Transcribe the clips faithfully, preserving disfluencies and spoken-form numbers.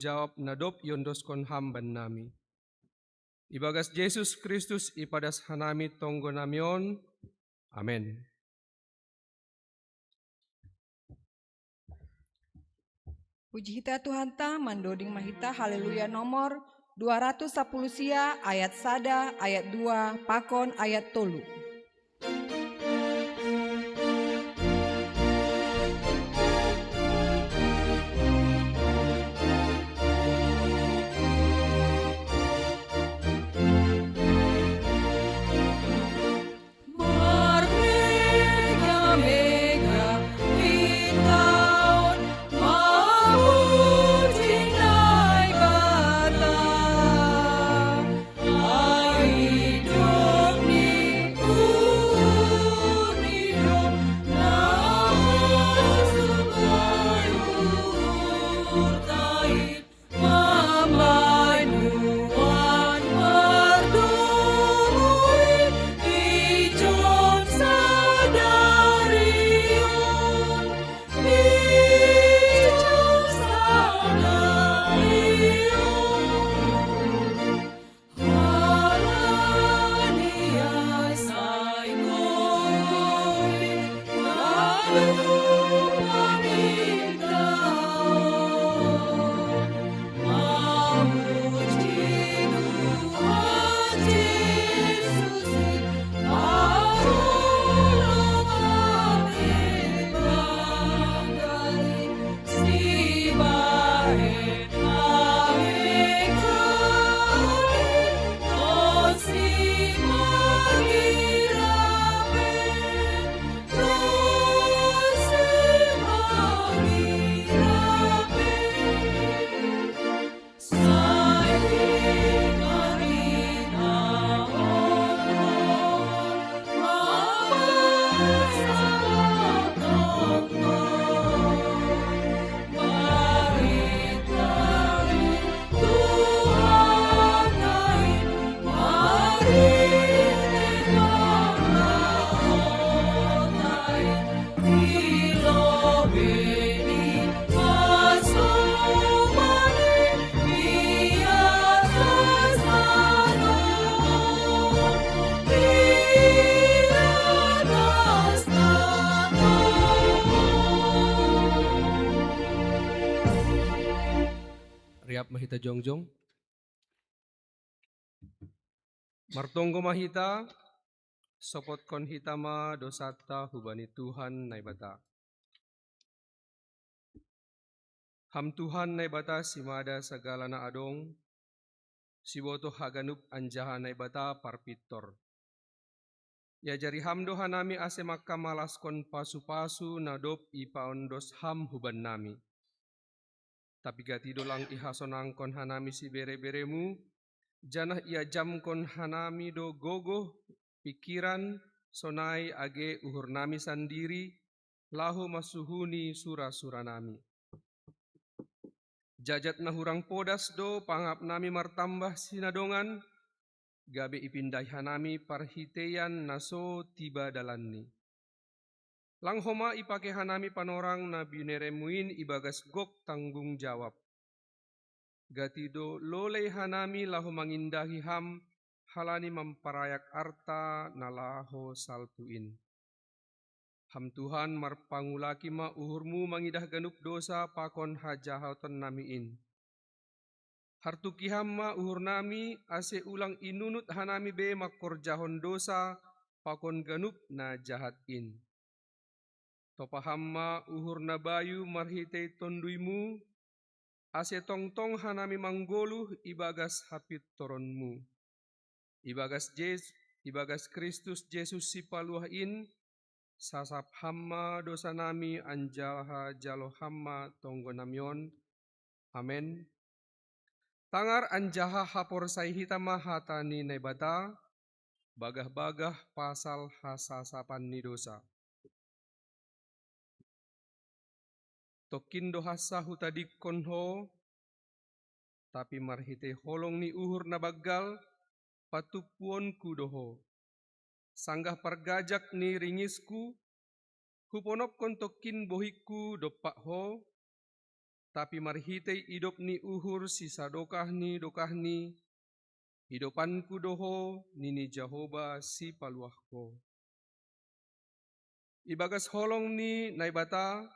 jawab na dob iondoskon Ham bannami. Ibagas Jesus Kristus ipadas hanami tonggo nami on. Amen. Puji hita Tuhanta, mandoding ma hita Haleluya nomor dua ratus sapuluh sia, ayat sada, ayat dua, pakon ayat tolu. Riap ma hita jongjong. Martonggo ma hita, sopotkon hita ma dosanta hubani Tuhan Naibata. Ham Tuhan Naibata simada sagala na adong, sibotoh haganup anjaha Naibata parpintor. Iajari Ham do hanami ase mangkamalaskon pasu-pasu na dob ipaondos Ham hubannami. Tapi gati do lang ihasonangkon hanami sibere-beremu, janah iajamkon hanami do gogoh, pingkiran, sonai age uhurnami sandiri, laho mansuhuni sura-suranami. Jajat na hurang podas do pangapnami martambah sinadongan, gabe ipindahi hanami parhiteian na so tiba dalanni. Lang homa ipake hanami panorang na bineremu in ibagas gok tanggung jawab. Gati do lolei hanami laho mangindahi Ham halani mamparayak arta na laho salpu in. Ham Tuhan, marpangulaki ma uhurmu mangidah ganup dosa pakon hajahatonnami in. Hartuki Ham ma uhurnami, ase ulang inunut hanami be mangkorjahon dosa pakon ganup na jahat in. Topa Ham ma uhur na bayu marhitei TonduyMu, ase tongtong hanami manggoluh ibagas hapintoronMu. Ibagas Jes-, ibagas Kristus Jesus Sipaluah in, sasap Ham ma dosanami anjaha jalo Ham ma tonggonami on. Amen. Tangar anjaha haporsai hita ma hata ni Naibata, bagah-bagah pasal hasasapan ni dosa. Tongkin do hansa hutadingkon Ho, tapi marhitei holong ni uhur na banggal, patumpuonku do Ho. Sanggah pargajak ni ringisku, huponopkon tongkin bohingku dompak Ho, tapi marhitei idop ni uhur sisadokah ni dokahni, idopanku do ho, nini Jahowa Sipaluah ho. Ibagas holong ni Naibata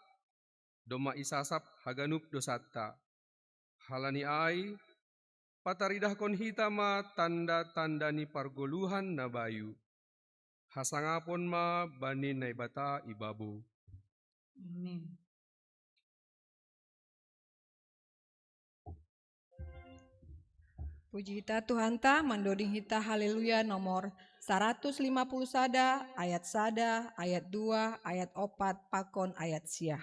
domma isasap haganup dosanta. Halani ai, pataridahkon hita ma tanda-tanda ni pargoluhan na bayu. Hasangapon ma bani Naibata ibabo. Amin. Puji hita Tuhanta, mandoding hita Haleluya nomor saratus lima puluh sada, ayat sada, ayat dua, ayat opat, pakon ayat sia.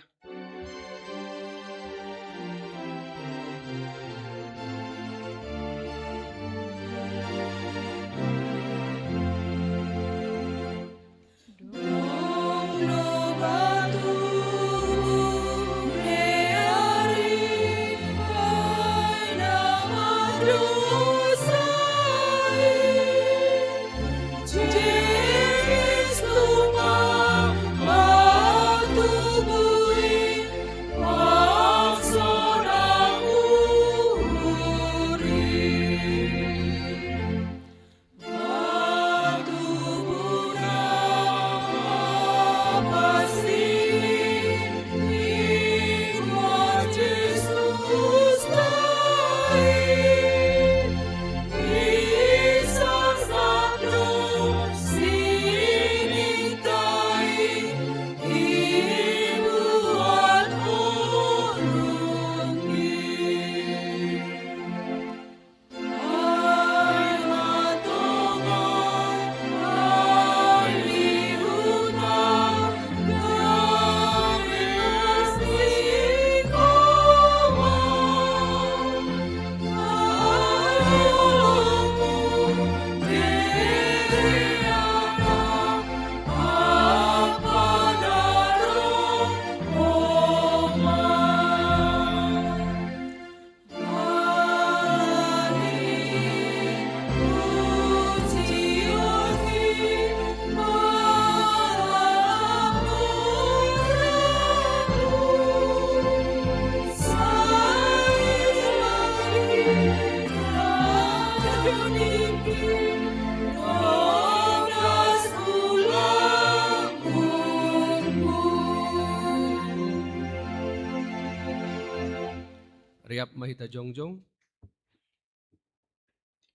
Riap ma hita jongjong.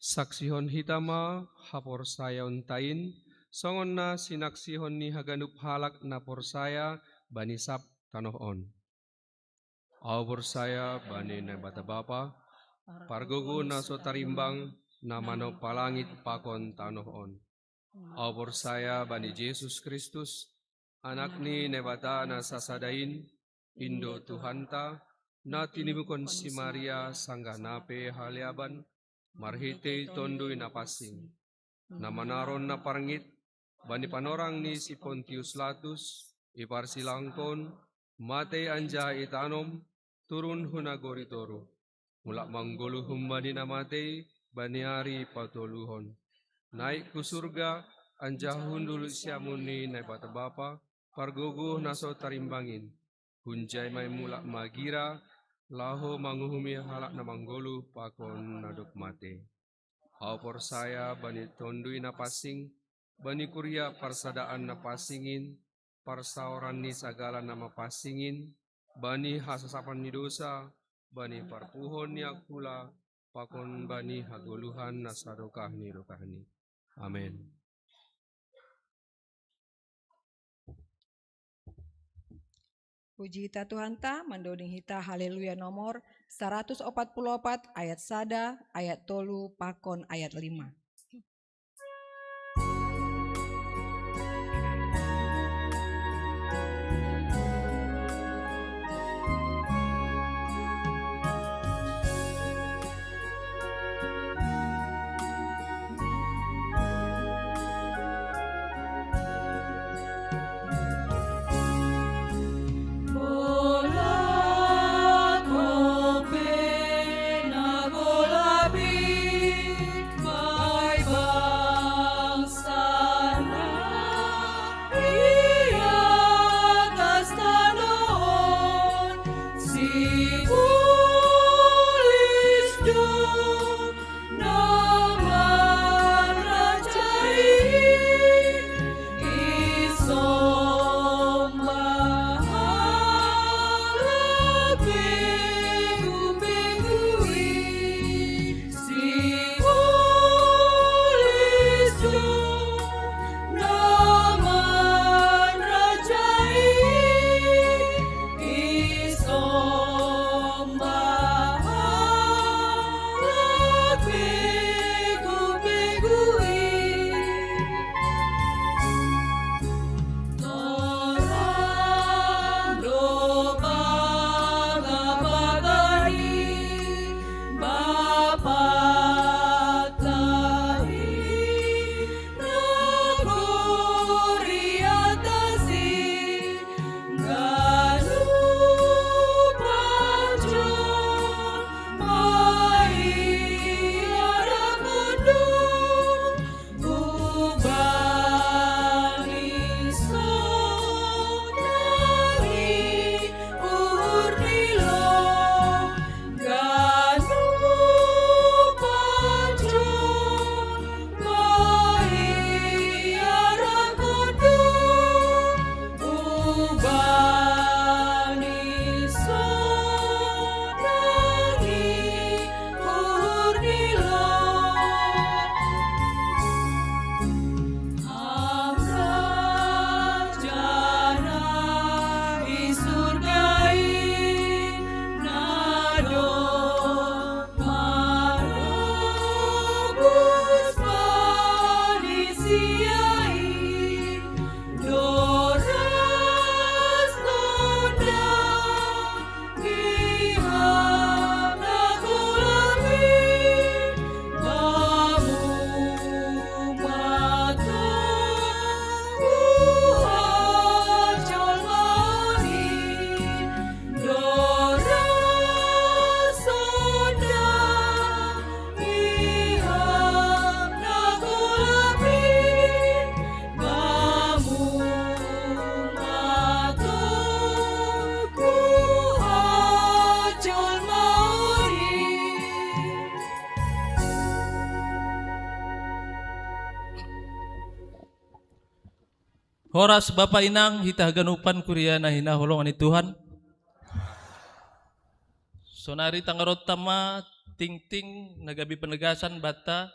Saksihon hita ma haporsayaonta in, songon na sinaksihon ni haganup halak na porsaya bani sab tanoh on. Ahu porsaya bani Naibata Bapa, pargogo na so tarimbang, na manompa langit pakon tanoh on. Ahu porsaya bani Jesus Kristus, Anak ni Naibata na sasada in, Indo Tuhanta, na tinimuhon si Maria sanggah na pe haleaban, marhitei Tonduy Napansing, na manaron na parngit, bani panorang ni si Pontius Latus, iparsilangkon, matei anjaha itanom, turun hu nagori toruh. Mulak manggoluh humbani na matei, bani ari patoluhon. Naik hu surga, anjaha hundul siamun ni Naibata Bapa, pargogo na so tarimbang in. Hunjai ma i mulak magira, laho manguhumi halak na manggoluh pakon na dob matei. Ahu porsaya bani Tonduy Napansing, bani kuria parsadaan na pansing in, parsaoran ni sagala na mapansing in, bani hasasapan ni dosa, bani parpuhon ni angkula, pakon bani hagoluhan na sadokah ni dokahni. Amen. Puji hita Tuhanta, mandoding hita Haleluya nomor saratus opat puluh opat, ayat sada, ayat tolu, pakon ayat lima. Horas Bapa inang hita haganupan kuria na hinaholongan ni Tuhan. Sonari tangarotta ma tingting na gabe penegasan banta,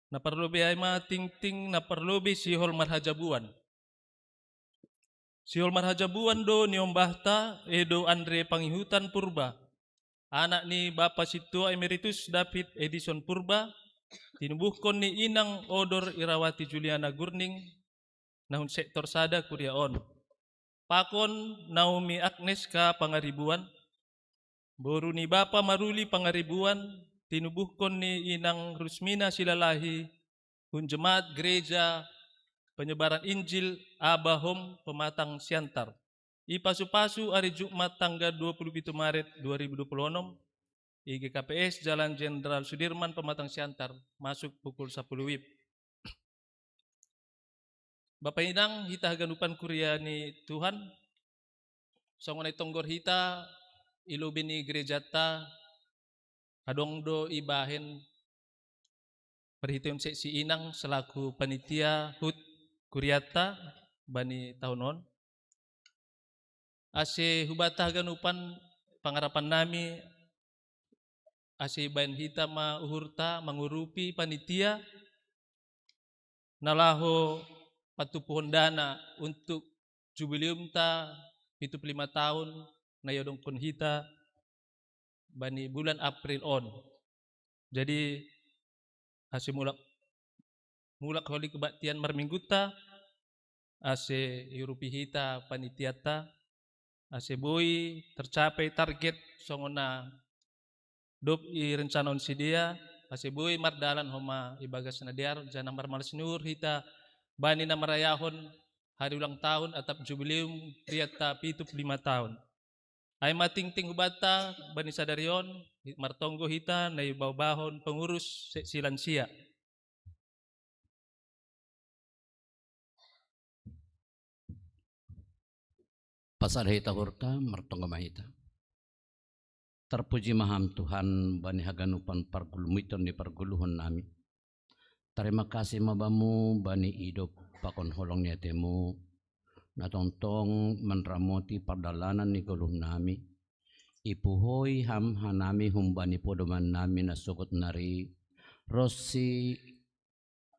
na parlobi ai ma tingting na parlobi sihol marhajabuan. Sihol marhajabuan do niombahta, edo Andre Pangihutan Purba, anak ni Bapa Sintua Emeritus David Edison Purba, tinubuhkon ni inang Odor Irawati Juliana Gurning, na hun sektor sada kuria on. Pakon Naomi Agnes ka Pangaribuan, boru ni Bapa Maruli Pangaribuan, tinubuhkon ni inang Rusmina Silalahi, hun jemaat gereja penyebaran Injil Abba Home Pematang Siantar. Ipasu-pasu ari Jumat tanggal dua puluh pitu Maret dua ribu dua puluh enam, I G K P S Jalan Jenderal Sudirman Pematang Siantar, masuk pukul sepuluh wib. Bapa inang hita haganupan kuria ni Tuhan, songon ai tonggor hita i lobi ni gerejata, adong do ibahen marhitehon seksi inang selaku panitia hut kuriata bani tahun on. Ase hubata haganupan pangarapan nami, ase ibahen hita ma uhurta mangurupi panitia na laho patupuhon dana untuk jubileumta pitu puluh lima tahun na iodongkon hita bani bulan April on. Jadi ase mulak, mulak holi kebaktian marmingguta, ase iurupi hita panitiata, ase boi tercapai target songon na dob irencanaon sidea, ase boi mardalan homa ibagas na dear, janah marmalas ni uhur hita bani na marayahon hari ulang tahun atap jubileum prianta pitu puluh lima tahun. Ai ma tingting hubanta bani sadari on, martonggo hita na ibaobahon pengurus seksi lansia. Pasada hita uhurta, martonggo ma hita. Tarpuji ma Ham Tuhan bani haganupan pargulmiton ni parguluhon nami. Tarima kasih ma Bamu bani idop pakon holong ni atemu, na tongtong manramoti pardalanan ni goluh nami. Ipuhoi Ham hanami humbani podoman nami na sogot nari, ronsi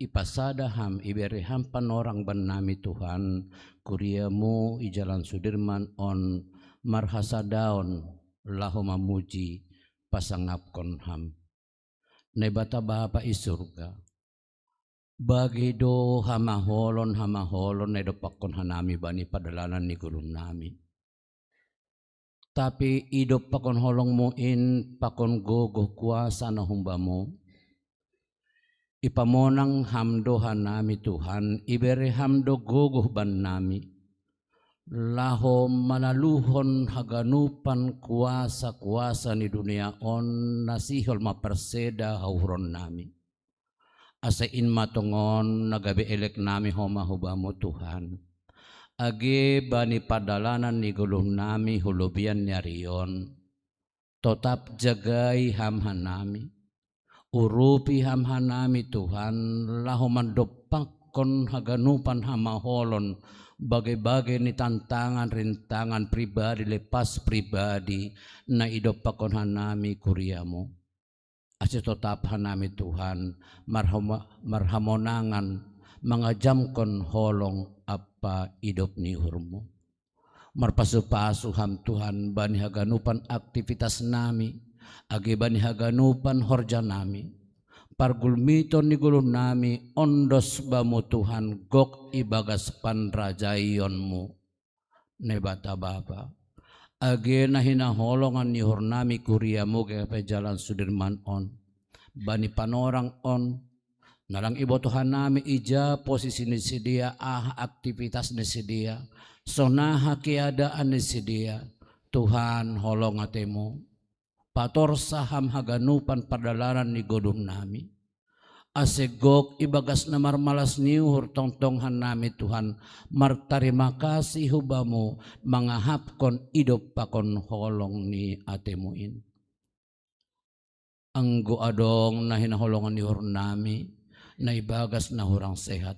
ipasada Ham, ibere Ham panorang bannami Tuhan, kuriamu i Jalan Sudirman on marhasadaon laho mamuji pasangapkon Ham. Naibata Bapa i surga, bage do hamaholon-hamaholon na idompakkon hanami bani pardalanan ni goluh nami. Tapi idop pakon holongmu in pakon gogoh kuasa na humbamu. Ipamonang ham do hanami Tuhan, ibere ham do gogoh bannami, laho manaluhon haganupan kuasa-kuasa ni dunia on na sihol maparseda hauhuronnami. Asa in ma tongon na gabe eleknami homa hubamu Tuhan, age bani pardalanan ni goluhnami hu lobian ni ari on. Totap jagai ham hanami, urupi ham hanami Tuhan, laho mandompakkon haganupan hamaholon bage-bage ni tantangan rintangan pribadi lepas pribadi na idompakkon hanami kuriamu. Ase totap hanami Tuhan marhamonangan mangajamkon holong ampa idop ni uhurmu. Marpasu-pasu ham Tuhan bani haganupan aktivitas nami, age bani haganupan horja nami. Pargulmiton ni goluh nami ondos bamu Tuhan gok ibagas panrajaionmu. Naibata Bapa, age na hinaholongan ni uhur nami kuriamu gabe jalan Sudirman on, bani panorang on, na lang iboto hanami ija posisi ni sidea, aha aktivitas ni sidea, sonaha keadaan ni sidea. Tuhan, holong atemu, patorsa ham haganupan pardalanan ni goluh nami. Ase gok ibagas na marmalas ni uhur tongtong hanami Tuhan martarima kasih hubamu mangahapkon idop pakon holong ni atemu in. Anggo adong na hinaholongan ni uhur nami na ibagas na hurang sehat,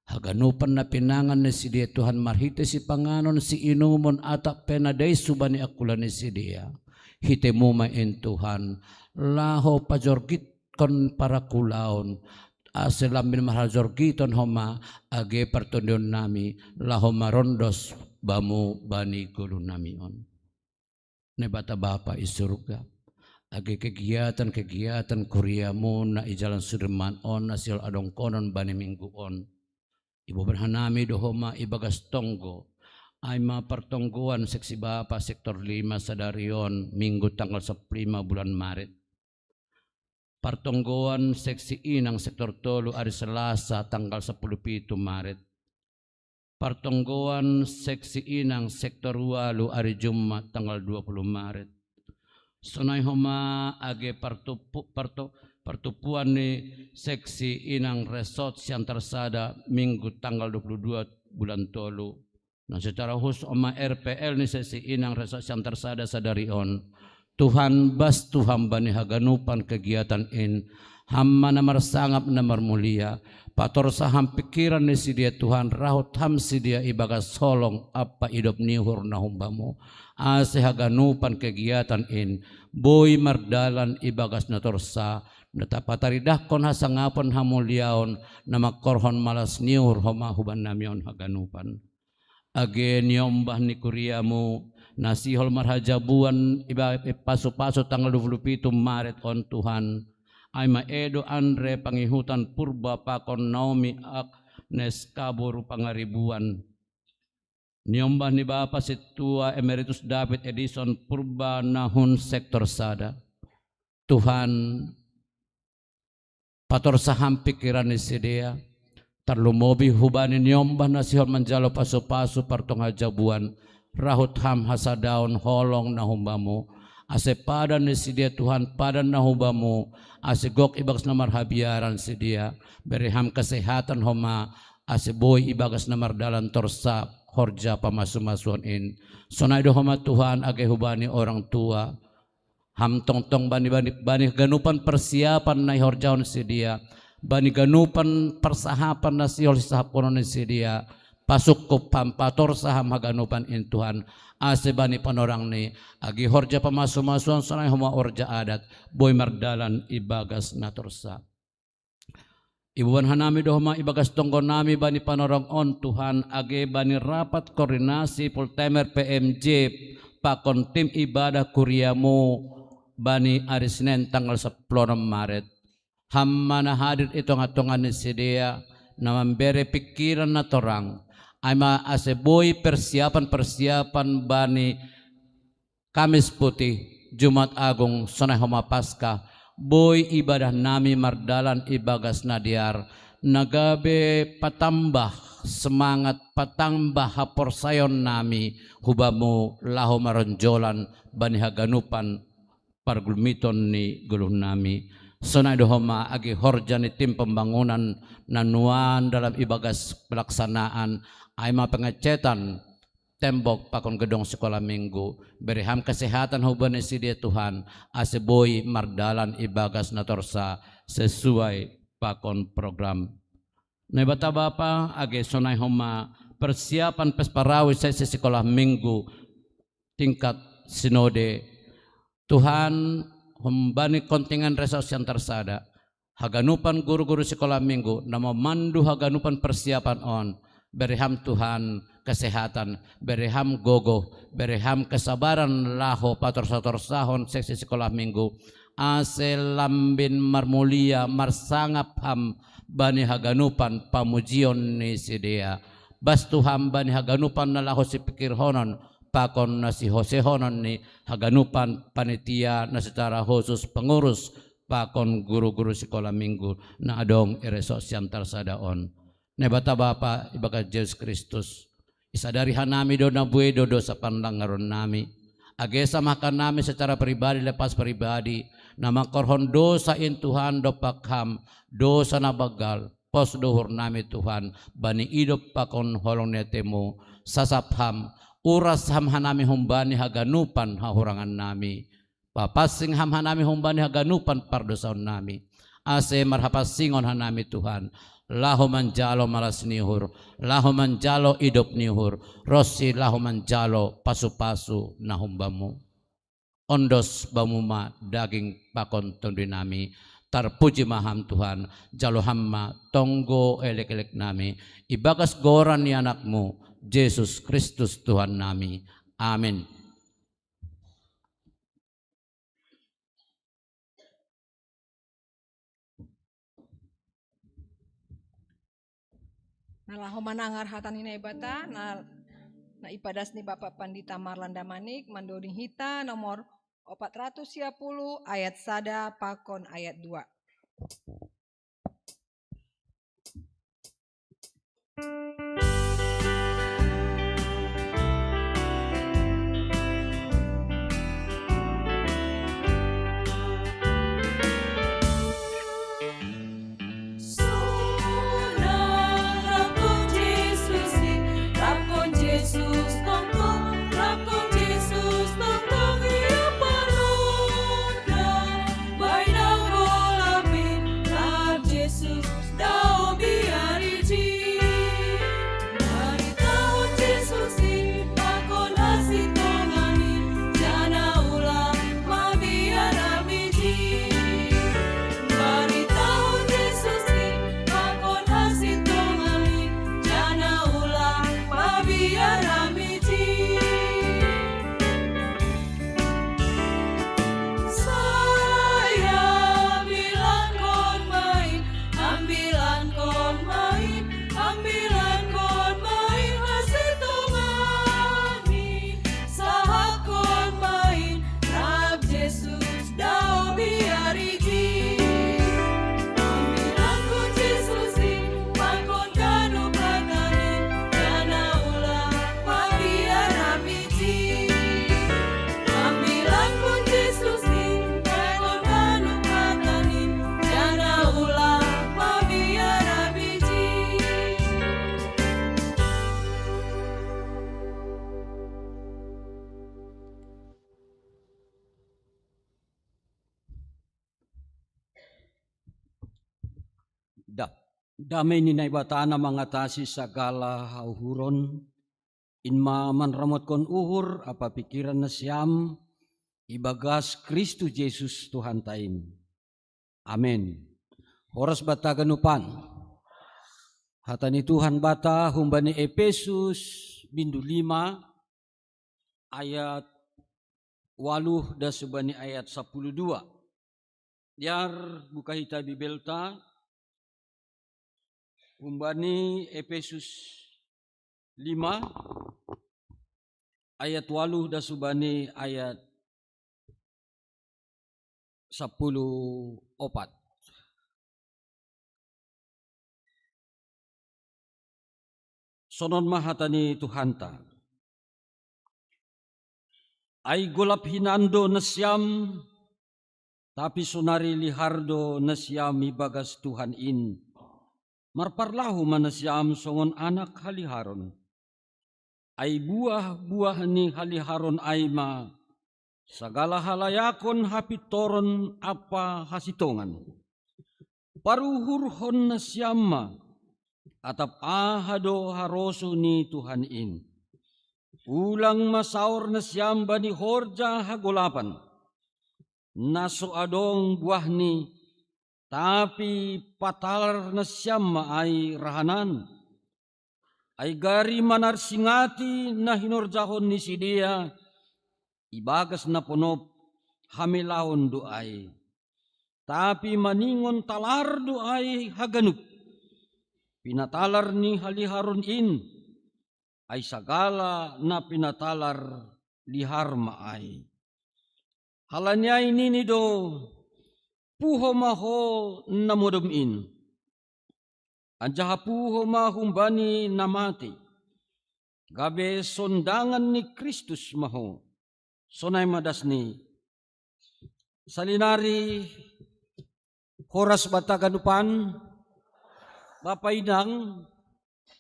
haganupan na pinangan ni sidea Tuhan marhite sipanganon siinumon atap pe na dai subani angkula ni sidea, hitemu ma in Tuhan, laho pajorgitkon parakulaon, ase lambin marhajorgiton homa age partondion nami laho marondos bamu bani goluh nami on. Naibata Bapa i surga, age kegiatan-kegiatan kuriamu na i jalan Sudirman on na sihol adongkonon bani minggu on, iboban hanami do homa ibagas tonggo, ai ma partonggoan seksi Bapa sektor lima sadari on minggu tanggal sampulu lima bulan Maret. Partonggoan seksi inang sektor tolu ari Selasa tanggal sampulu pitu Maret. Partonggoan seksi inang sektor walu ari Jumat tanggal dua puluh Maret. Sonai homa age partupu, parto, partupuan ni seksi inang resort Siantar Sada minggu tanggal dua puluh dua bulan tolu. Na secara khusus homa R P L ni seksi inang resort Siantar Sada sadari on. Tuhan, bas Tuhan bani haganupan kegiatan in, ham ma na marsangap na marmulia, patorsa ham pikiran ni sidea Tuhan rahut ham sidea ibagas holong ampa idop ni uhur na humbamu. Ase haganupan kegiatan in, boi mardalan ibagas na torsa, na tapataridahkon hasangapon hamuliaon, na mangkorhon malas ni uhur homa huban nami on haganupan. Age niombah ni kuriamu, na sihol marhajabuan ibagas pasu-pasu tanggal dua puluh pitu Maret on Tuhan. Ai ma Edo Andre pangihutan Purba pakon Naomi Agnes Kabur pangaribuan. Niombah ni Bapa Sintua Emeritus David Edison Purba na hun sektor sada. Tuhan, patorsa ham pikiran ni sidea, tarlumobi hubani niombah na sihol manjalo pasu-pasu partonga jabuan, rahut ham hasadaon holong na humbamu, ase padan ni sidea Tuhan padan na humbamu, ase gok ibagas na marhabiaran sidea, bere ham kesehatan homa, ase boi ibagas na mardalan torsa horja pamasu-masuon in. Sonai do homa Tuhan age hubani orang tua, ham tongtong bani, bani, bani ganupan persiapan na ihorjahon sidea, bani ganupan parsahapan na sihol sisahapkonon ni sidea, pasungkup ham patorsa ham haganupan in Tuhan, ase bani panorang ni agi horja pamasu-masuon sonai homa horja adat, boi mardalan ibagas na torsa. Iboban hanami do homa ibagas tonggo nami bani panorang on Tuhan age bani rapat koordinasi Pultemer P M J pakon tim ibadah kuriamu bani ari Senen tanggal sampulu onom Maret. Ham ma na hadir i tonga-tonga ni sidea na mambere pikiran na torang, ai ma ase boi persiapan-persiapan bani Kamis Putih, Jumat Agung, sonai homa Paskah, boi ibadah nami mardalan ibagas na dear, na gabe patambah semangat, patambah haporsayaon nami hu Bamu laho maronjolan bani haganupan pargulmiton ni goluh nami. Sonai do homa age horja ni tim pembangunan na nuan dalam ibagas pelaksanaan, ai ma pengecetan tembok pakon gedong sikola minggu. Bere Ham kesehatan hubani sidea Tuhan, ase boi mardalan ibagas na torsa sesuai pakon program. Naibata Bapa, age sonai homa persiapan pesparawi sesi sikola minggu tingkat sinode, Tuhan, humbani kontingen reso sian tarsada, haganupan guru-guru sikola minggu na mamandu haganupan persiapan on, bere Ham Tuhan kesehatan, bere Ham gogoh, bere Ham kesabaran laho patorsa-torsahon seksi sikola minggu, ase lambin marmulia marsangap Ham bani haganupan pamujion ni sidea. Bas Tuhan bani haganupan na laho sipikirhonon pakon na sihosehonon ni haganupan panitia na secara khusus pengurus pakon guru-guru sikola minggu na adong i reso sian tarsada on. Naibata Bapa ibagas Jesus Kristus, isadari hanami do na buei do dosa panlangaron nami. Age samakan nami secara pribadi lepas pribadi, na mangkorhon dosa in Tuhan dompak Ham, dosa na banggal, pos do uhur nami Tuhan, bani idop pakon holong ni ateMu, sasap Ham, uras Ham hanami humbani haganupan hahurangan nami. Papansing Ham hanami humbani haganupan pardosaon nami. Ase marhapansingon hanami Tuhan, laho manjalo malas ni uhur, laho manjalo idop ni uhur, ronsi laho manjalo pasu-pasu na humbaMu. Ondos Bamu ma daging pakon tondui nami. Tarpuji ma Ham Tuhan, jalo Ham ma tonggo elek-elek nami. Ibagas goran ni AnakMu, Jesus Kristus Tuhan nami. Amin. Na laho manangar hata ni Naibata, na, na ipadas ni Bapak Pandita Marlanda Manik, mandoding hita nomor opat ratus sia puluh ayat sada pakon ayat dua. Da-, damei ni Naibata na mangatasi sagala hauhuron, in ma manramotkon uhur ampa pingkiran nasiam ibagas Kristus Jesus Tuhanta in. Amen. Horas banta haganupan. Hata ni Tuhan Bata humbani Epesus bindu lima ayat waluh das humbani ayat sapuluh dua. Dear buka hita Bibelta, humbani Epesus lima ayat waluh das hubani ayat sapuluh opat. Sonon ma hata ni Tuhanta. Ai golap hinan do nasiam, tapi sonari lihar do nasiam ibagas Tuhan in. Marparlahu ma nasiam songon anak haliharon. Ai buah-buah ni haliharon ai ma sagala halayakon, hapintoron ampa hasitongan. Paruhurhon nasiam ma, atap aha do harosuh ni Tuhan in. Ulang ma saor nasiam bani horja hagolapan, na so adong buahni, tapi patalar nasiam ma ai rahanan. Ai gari manarsingati na hinorjahon ni sidea ibagas na ponop, hamelaon do ai. Tapi maningon talar do ai haganup. Pinatalar ni haliharon in, ai sagala na pinatalar lihar ma ai. Halani ai nini do, puho ma ho na modom in. Anjaha puho ma humbani na mate, gabe sondangan ni Kristus ma ho. Sonai ma das ni. Salinari horas banta ganupan, Bapa Inang,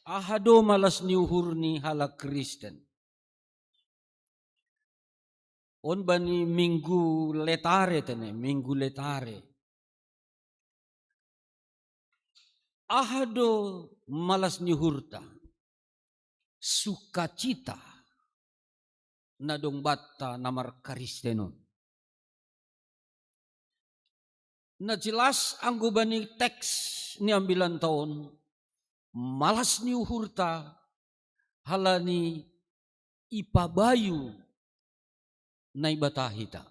aha do malas ni uhur ni halak Kristen? On bani Minggu Letare tene, Minggu Letare. Aha do malas ni uhurta? Sukacita na dong banta na marKristen on. Na jelas anggo bani teks ni ambilanta on, malas ni uhurta halani ipabayu Naibata hita.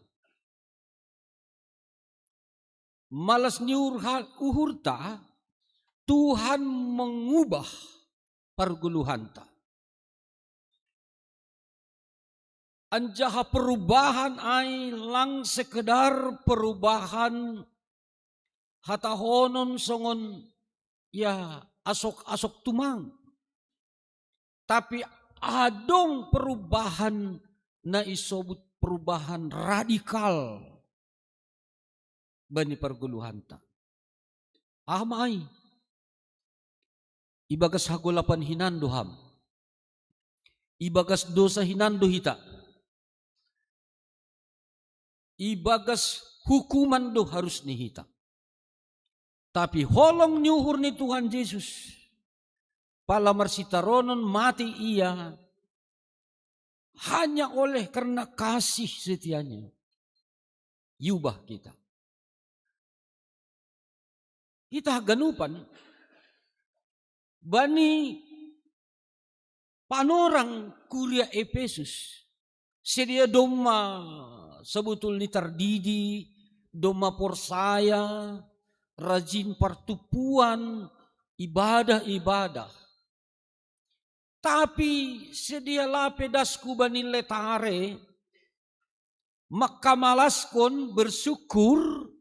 Malas ni urha-, uhurta, Tuhan mengubah pargoluhanta. Anjaha perubahan ai lang sekedar perubahan hatahonon songon, ya, asok-asok tumang. Tapi adong perubahan na isobut perubahan radikal bani pargoluhanta. Aha ma ai? Ibagas hagolapan hinan do ham. Ibagas dosa hinan do hita. Ibagas hukuman do harus ni hita. Tapi holong ni uhur ni Tuhan Jesus, pala marsitaronon mate Ia, hanya oleh karena kasih setianya, iubah kita. Hita haganupan, bani panorang kuria Epesus, sidea domma sebetulnya tardidi, domma porsaya, rajin partumpuan, ibadah-ibadah. Tapi sidea lape das hubani Letare, mangkamalaskon, bersyukur,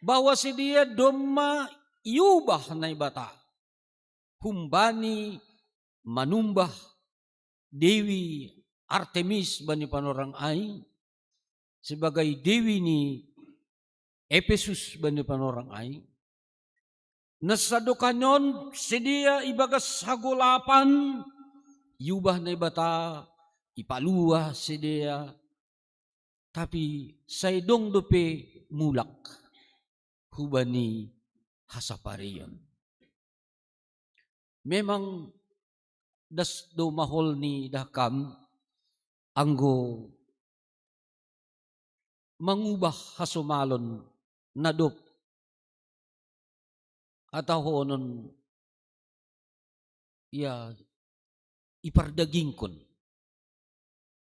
bahwa sidea domma iubah Naibata humbani manumbah Dewi Artemis bani panorang ai, sebagai dewi ni Epesus bani panorang ai. Na sadokahni on sidea ibagas hagolapan, iubah Naibata, ipalua sidea, tapi sai dong dope mulak hubani hasaparion. Memang das do mahol ni dahkam anggo mangubah hasomalon na dob atahonon, ya, ipardagingkon.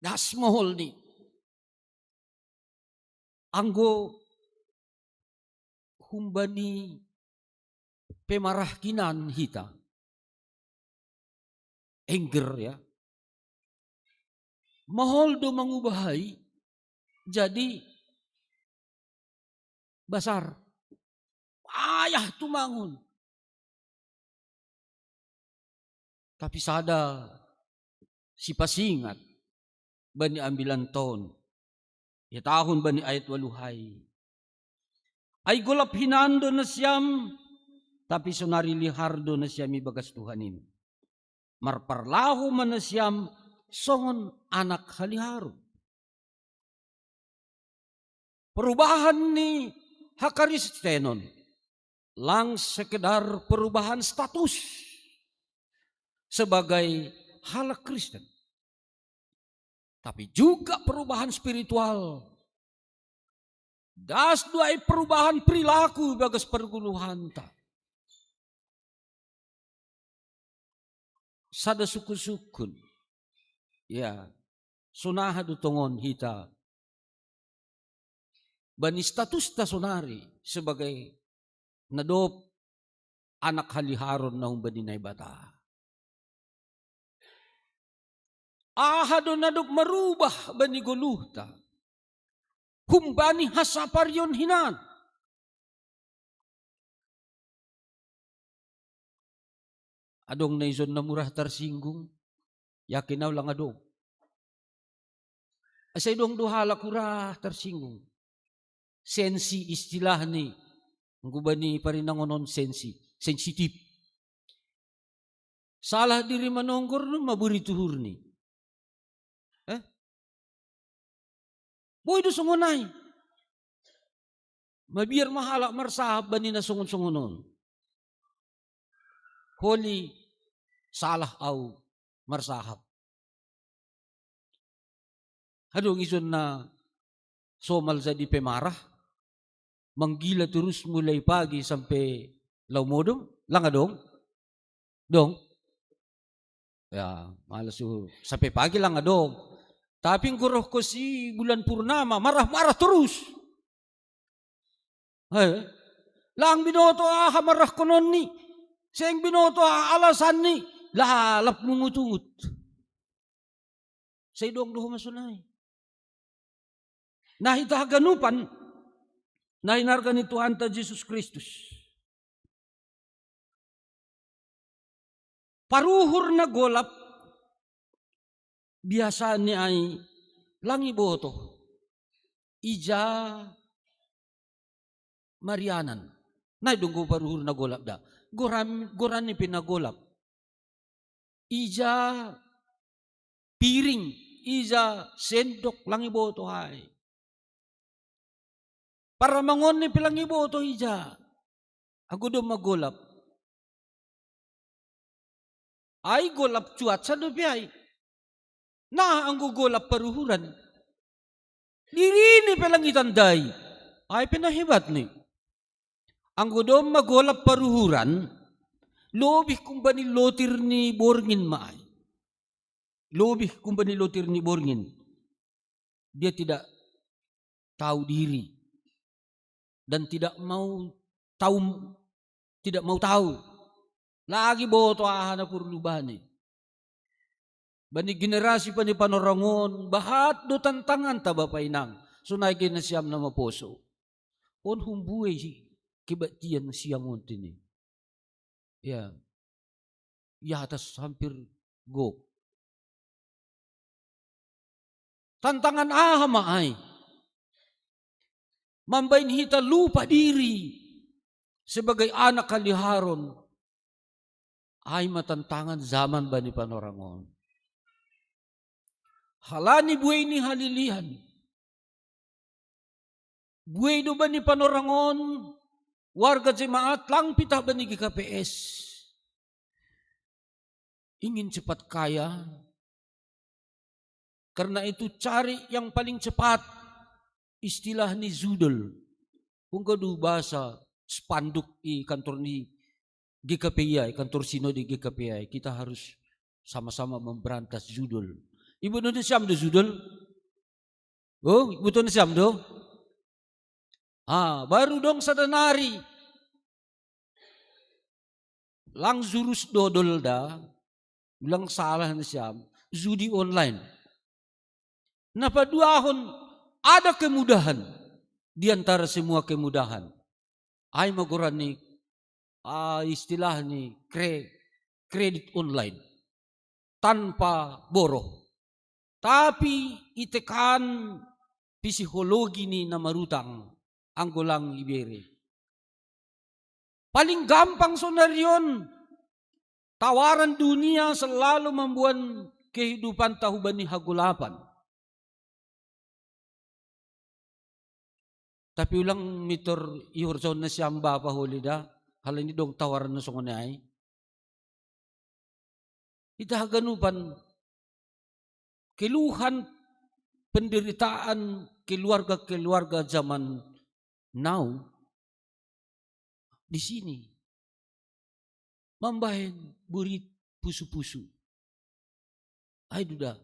Das mahol ni anggo humbani pemarah hinan hita. Engger, ya. Mahol do mangubahai jadi basar. Payah tumangon. Tapi sada sipasingat bani ambilan ton. Ia tahun bani ayat waluhai. Ai golap hinan do nasiam, tapi sonari lihar do nasiam ibagas Tuhan in. Marparlahu ma nasiam songon anak haliharon. Perubahan ni hakaristenon lang sekedar perubahan status sebagai halak Kristen, tapi juga perubahan spiritual. Das do ai perubahan perilaku bagas perguluhanta. Sada sukun-sukun. Ya, sonaha do tongon hita bani statusta sonari sebagai na dob anak haliharon na humbani Naibata. Aha do na dob marubah bani goluhta humbani hasaparion hinan? Adong na ison na murah tarsinggung? Yakin au lang adong. Asa adong do halak murah tarsinggung. Sensi istilahni, anggo bani parinangon on sensi, sensitif. Salah diri manonggor, maburi tuhurni. Eh? Boi do songon ai. Mabiar ma halak marsahap bani na songon-songon on. Holi salah au marsahap. Adong ison na somal jadi pemarah, manggila terus mulai pagi sampai lau modom, lang adong? Dong? Ya, malas suhu. Sampai pagi lang adong. Tapi anggo roh kosi bulan purnama, marah-marah terus. Eh, lang binoto aha marahkononni, seng binoto aha alasanni, lalap lungut-ungut. Sai dong do ho ma sonai. Na hita haganupan na hinarga ni Tuhanta Jesus Kristus, paruhur na golap biasani ai lang iboto ija marianan. Nai dong do paruhur na golap da. Goran, goranni pe na golap. Ija piring, ija sendok lang iboto ai. Paramangonni pe lang iboto ija. Anggo domma golap. Ai golap cuaca dope ai. Nah, anggo golap paruhuran, dirini pe lang itandai. Ai pe na hebatni. Anggo domma golap paruhuran, lobih humbani lotir ni borngin ma ai. Lobih humbani lotir ni borngin. Dia tidak tahu diri dan tidak mau tahu, tidak mau tahu lagi boto aha na porlu bani. Bani generasi pani panorang on, bahat do tantanganta bapa inang, sonai ge nasiam na maposo. On humbue si kebaktian siang on tini. Ya. I atas hampir gok. Tantangan aha ma ai? Mambaen hita lupa diri sebagai anak haliharon. Ai ma tantangan zaman bani panorang on. Halani buei ni halilian. Buei do bani panorang on warga jemaat lang pitah bani G K P S. Ingin cepat kaya, karena itu cari yang paling cepat. Istilah ni judul. Anggo do bahasa spanduk i kantor ni G K P I, kantor sinode G K P I, kita harus sama-sama memberantas judul. Iboto nasiam do judul? Oh, iboto nasiam do? Ah, baru dong sada nari. Lang jurus dodol da, ulang salah nasiam, judi online. Na paduahon, ada kemudahan di antara semua kemudahan. Ai ma goarna, ah, istilahna kre-, kredit online. Tanpa boroh. Tapi itekan psikologi ni na marutang anggo lang ibere. Paling gampang sonari on, tawaran dunia selalu mamboan kehidupanta hubani hagolapan. Tapi ulang mitor ihorjahon nasiam bapa holi da, halani dong tawaran na songon ai. Ita haganupan keluhan, penderitaan keluarga-keluarga zaman now di sini. Mambahen burit pusu-pusu. Ai duda,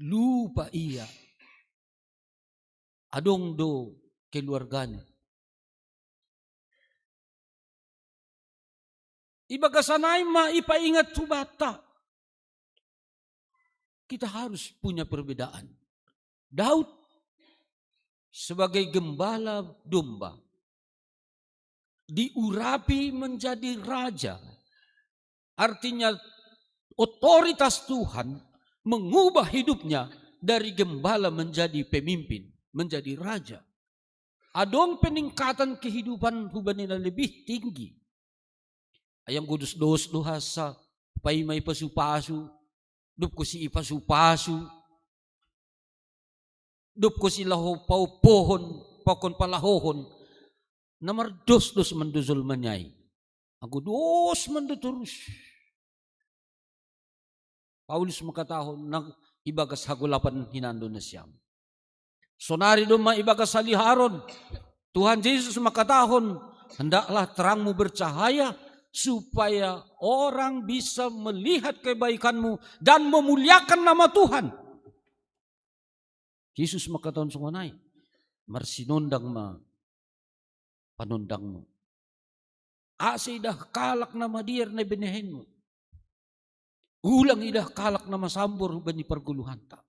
lupa ia. Adong do keluargana. Ibagasan ai ma ipaingat tu banta. Kita harus punya perbedaan. Daud sebagai gembala domba diurapi menjadi raja. Artinya otoritas Tuhan mengubah hidupnya dari gembala menjadi pemimpin, menjadi raja. Adong peningkatan kehidupan hubani na lebih tinggi. Ai anggo dos-dos do hansa, paima ipasu-pasu, dob hosi ipasu-pasu, dob hosi laho paompohon, pakon palahohon, na mardos-dos ma do jolma i. Anggo dos ma do torus. Paulus mangkatahon nang ibagas hagolapan hinan do nasiam. Sonari domma ibagas haliharon. Tuhan Yesus mangkatahon, "Hendaklah terangmu bercahaya, supaya orang bisa melihat kebaikanmu dan memuliakan nama Tuhan." Yesus mangkatahon songon ai, "Marsinondang ma panondangmu. Asa idah halak na madear na binehenmu. Ulang idah halak na masambor bani pargoluhanta."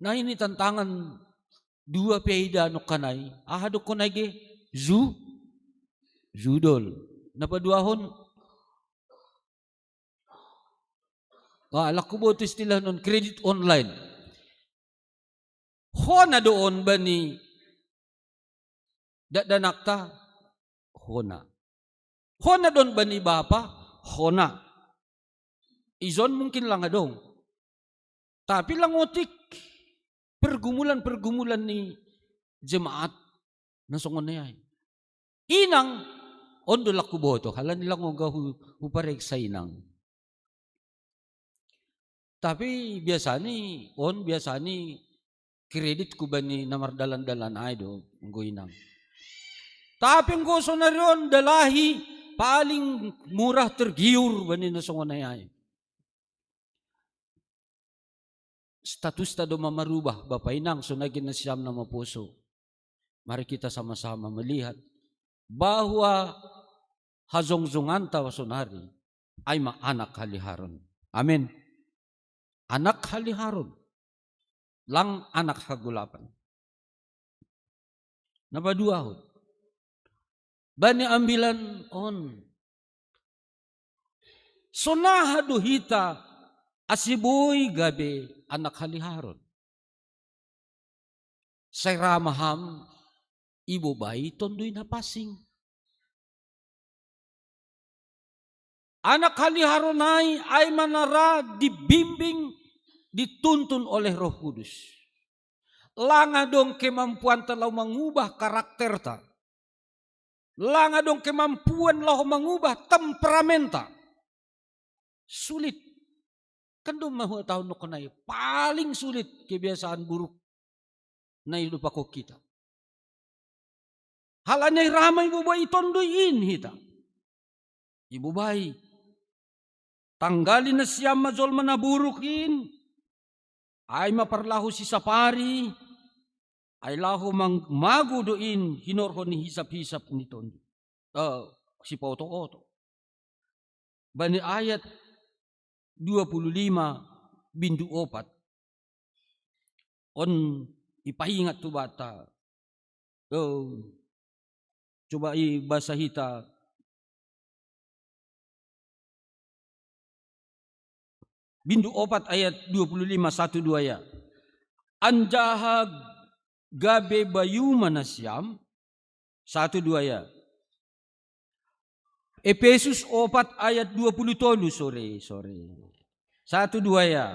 Nah, ini tantangan dua pe ida nongkan ai. Aha do nongkan ai ge? Ju-, judul. Na paduahon, ah, laho huboto istilah on kredit online. Hona do on bani dakdanakta? Hona. Hona do on bani bapa? Hona. Ison mungkin lang adong. Tapi lang otik pergumulan-pergumulan ni jemaat na songon i ai. Inang, on do laho huboto, halani lang oga hu-, hupareksa inang. Tapi biasani, on biasani kreditku bani na mardalan-dalan ai do, anggo inang. Tapi anggo sonari on dalahi paling murah tergiur bani na songon i ai. Statusta do ma marubah, bapa inang, songon i nasiam na maposo. Mari kita sama-sama melihat bahwa hajongjonganta sonari ai ma anak haliharon. Amin. Anak haliharon. Lang anak hagolapan. Na paduahon. Bani ambilan on. Sonaha do hita ase boi gabe anak haliharon? Sai ra ma ham ibobai Tonduy Napansing. Anak haliharon ai, ai ma na ra dibimbing, dituntun oleh Roh Kudus. Lang adong kemampuanta laho mangubah karakterta. Lang adong kemampuan laho mangubah temperamenta. Sulit. Kan do ma huhatahon nongkan ai, paling sulit kebiasaan buruk na i do pakon hita. Halani ra ma ibobai Tonduy in hita. Ibobai. Tanggali nasiam ma jolma na buruk in, ai ma parlahou sisapari, ai laho mang-, mago do in hinorhon ni hisap-hisap ni Tonduy. Eh, sipaoto-oto. Bani ayat dua puluh lima bindu opat. On ipaingat tu bata. Oh, coba i basa hita. Bindu opat ayat dua puluh lima, satu dua ya. Anjaha gabe bayu ma nasiam, satu dua ya. Efesus opat ayat dua puluh tolu, sore, sore. Satu dua ya.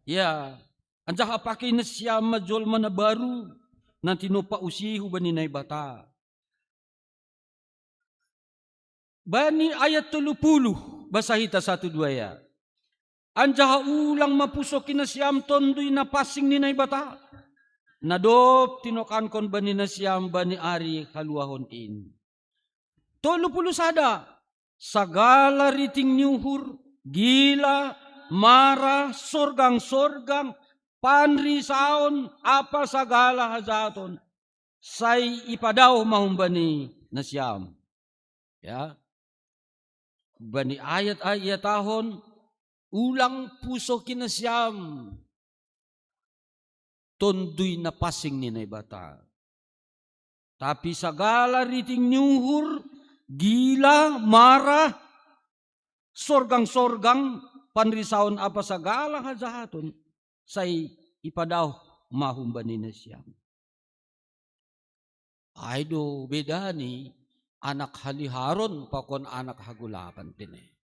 Ya, anjaha pake nasiam ma jolma na baru, na tinompa usihu bani Naibata. Bani ayat tolu puluh, basa hita satu dua ya. Anjaha ulang ma pusoki nasiam Tonduy Napansing ni Naibata, na dob tinokankon bani nasiam bani ari haluahon in. Tolu puluh sada, sagala riting ni uhur, gila, marah, sorgang-sorgang, panrisaon, ampa sagala hajahaton, sai ipadaoh ma humbani nasiam. Ya. Bani ayat-ayat tahun, ulang pusoki nasiam Tonduy Napansing ni Naibata. Tapi sagala riting ni uhur, gila, marah, sorgang-sorgang, panrisaon ampa sagala hajahaton, sai ipadaoh ma humbani nasiam. Ai do beda ni anak haliharon pakon anak hagolapan tene.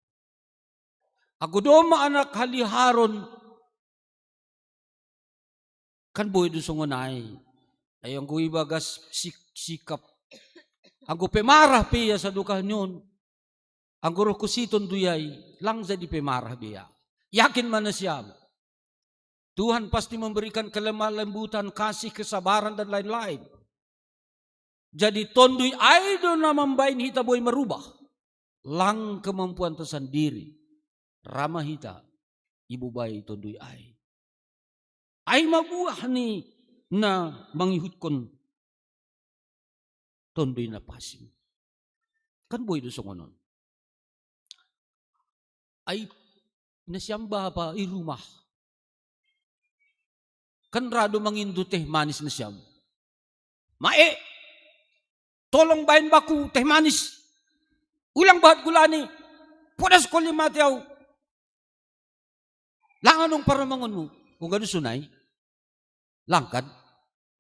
Anggo domma anak haliharon, kan boi do songon ai. Ai anggo ibagas sik-, sikap, anggo pemarah pe ia sadokah ni on, anggo roh husi Tonduy ai, lang jadi pemarah be ia. Yakin ma nasiam, Tuhan pasti memberikan kelemah lembutan, kasih, kesabaran, dan lain-lain. Jadi Tonduy ai do na mambahen hita boi marubah. Lang kemampuanta sandiri, ra ma hita ibobai Tonduy ai. Ai ma buah ni na mangihuthon Tonduy Napansing. Kan boi do songon on. Ai nasiam bapa i rumah, kan ra do mangindo teh manis nasiam. Mae, tolong bahen baku teh manis. Ulang bahat gulani. Podas koli mate au. Lang adong paramangonmu. Ungga do sonai. Lang kan?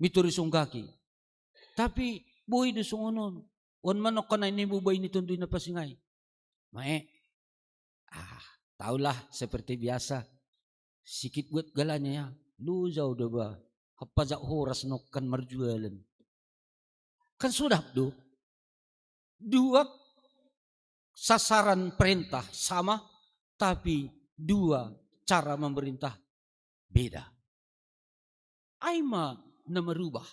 Mitori songgaki. Tapi boi do songon on. On manongkan ai ni bobai ni Tonduy Napansing ai. Mae. Ah, tahulah, seperti biasa. Sikit buat galanya ya. Lojau do ba. Hapajak horas nongkan marjualan. Kan sudah do. Dua sasaran perintah sama, tapi dua cara memerintah beda. Ai ma na marubah.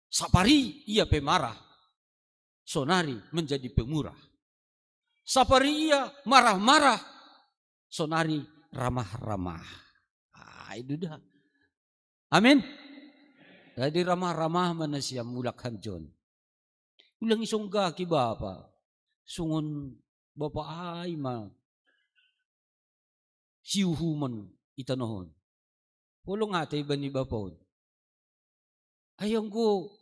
Sapari ia pemarah, sonari menjadi pemurah. Sapari ia marah-marah, sonari ramah-ramah. Ai do da. Amin. Jadi ramah-ramah ma nasiam mulak hanjon. Ulang isonggaki bapa. Songon bapa ai ma siuhumon i tanoh on. Holong ate bani bapa on. Ai anggo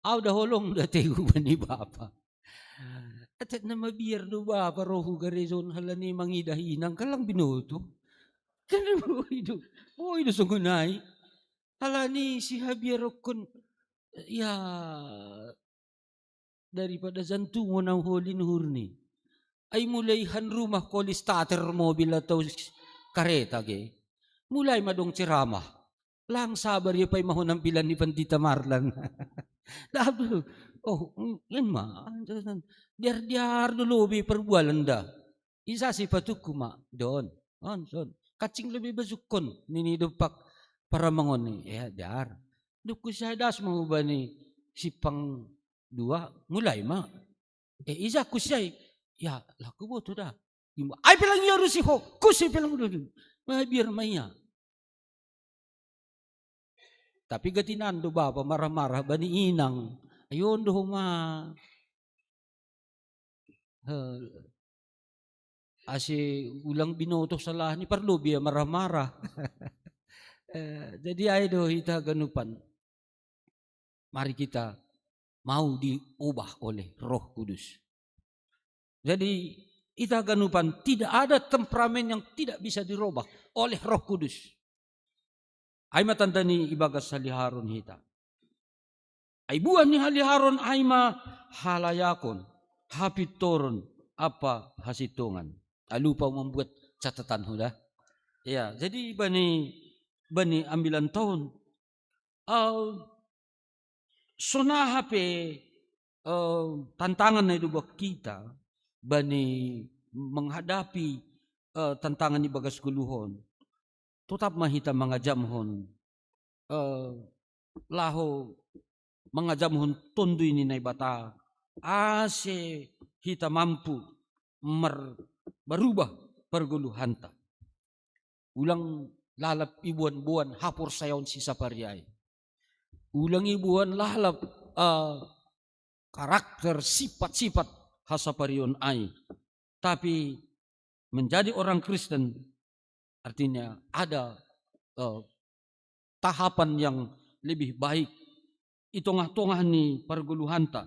au da holong da tegu bani bapa. Atik na mabiar do bapa ro hu gareja on halani mangidah inang, kan lang binoto. Kan boi do, boi do songon ai. Halani sihabiaronkon, ya, daripada jantung on au holi nuhurni. Ai mulai han rumah koli starter mobil atau s-, kareta ge. Mulai ma dong ceramah. Lang sabar ia paima ho nampilan ni Pandita Marlan. Lalu, oh, mm, in ma. Diar-diar do lobi parbualan da. Isa sipatungku ma, don, on, son. Kancing lobi bajungkon, nini dompak paramangon ni, ya, diar. Dungku sai das ma hubani simpang dua, mulai ma. Eh, isa kusi ai. Ya, lah huboto da. Ima, ai pelang ia rusi ho, kusi pelang dua. Mabiar ma ia. Tapi gatinan do bapa marah-marah bani inang. Ai on do homa. Eh, ase ulang binoto salah ni parlu biya marah-marah. Eh, jadi ai do hita ganupan. Mari kita mau diubah oleh Roh Kudus. Jadi, ita ganupan, tidak ada temperamen yang tidak bisa dirubah oleh Roh Kudus. Ai ma tanda ni ibagas haliharon hita. Ai buah ni haliharon ai ma halayakon, hapintoron, apa hasintongan. Ah, lupa membuat catatan huda. Ya, jadi bani bani ambilan tahun. Eh, sonaha pe, eh, tantangan na idobak kita bani menghadapi, eh, tantangan ibagas goluhon. Totap ma hita mangajamhon, eh, laho mangajamhon Tonduy ni Naibata, ase hita mampu mar-, marubah pargoluhanta. Ulang lalap iboan-boan haporsayaon si sapari ai. Ulang iboan lalap, eh, karakter, sifat-sifat hasaparion ai. Tapi menjadi orang Kristen artinya ada, eh, tahapan yang lebih baik. I tongah-tongah ni pargoluhanta,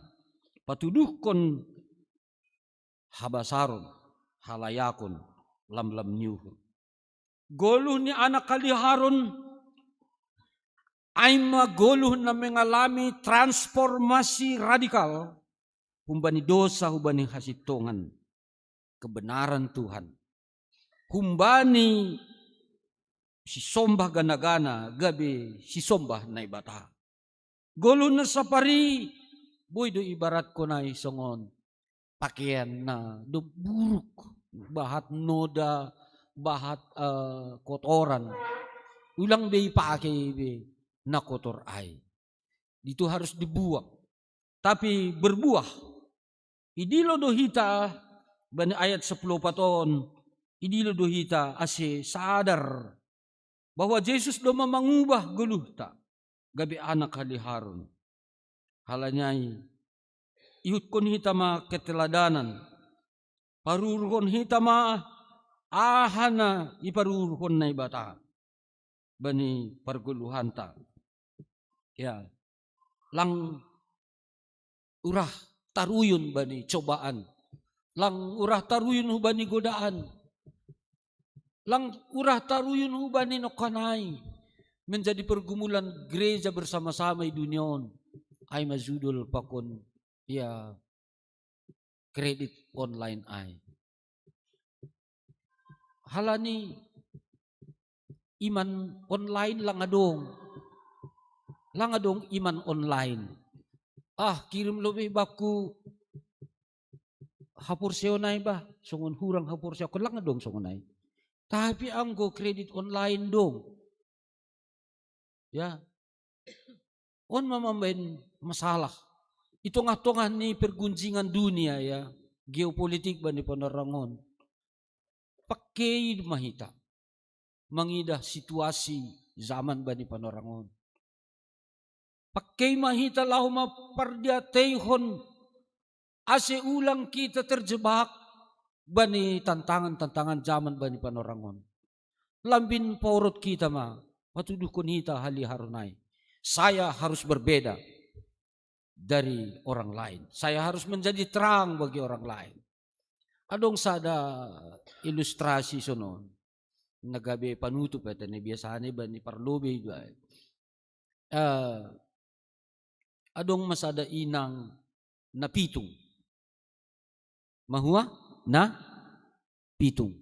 patuduhkon habasaron, halayakon, lamlam ni uhur. Goluh ni anak haliharon ai ma goluh na mengalami transformasi radikal, humbani dosa, humbani hasintongan kebenaran Tuhan, humbani sisombah gana-gana gabe sisombah Naibata. Goluh na sapari, boi do ibaratkon ai songon pakean na dob buruk, bahat noda, bahat, eh, kotoran. Ulang be ipake be na kotor ai. Itu harus dibuang. Tapi berbuah. Idilo do hita, bani ayat sampulu opat on, idilo do hita ase sadar bahwa Jesus do ma mangubah goluhta gabe anak haliharon. Halani ai, ihutkon hita ma keteladanan, paruruhon hita ma aha na iparuruhon Naibata bani pargoluhanta. Ya, lang urah taruyun bani cobaan, lang urah taruyun hubani godaan, lang urah taruyun hubani nongkanai menjadi pergumulan gereja bersama-sama i dunia on. Ai ma judul pakon, ya, kredit online ai. Halani iman online lang adong. Lang adong iman online. Ah, kirim lobei bakku haporseaon ai bah, songon hurang haporseaon, lang adong songon ai. Tapi anggo kredit online dong. Ya. On ma mambaen masalah. I tongah-tongah ni pergunjingan dunia ya, geopolitik bani panorang on. Pakei ma hita mangidah situasi zaman bani panorang on. Pakei ma hita laho ma pardiateihon ase ulang kita terjebak bani tantangan-tantangan zaman bani panorang on. Lambin paorot kita ma, patuduhkon hita haliharon ai. Saya harus berbeda dari orang lain. Saya harus menjadi terang bagi orang lain. Adong sada ilustrasi sonon. Na gabe panutup, eta na biasana bani parlobei do ai. Eh, adong ma sada inang na pitung. Mahua? Na pitung.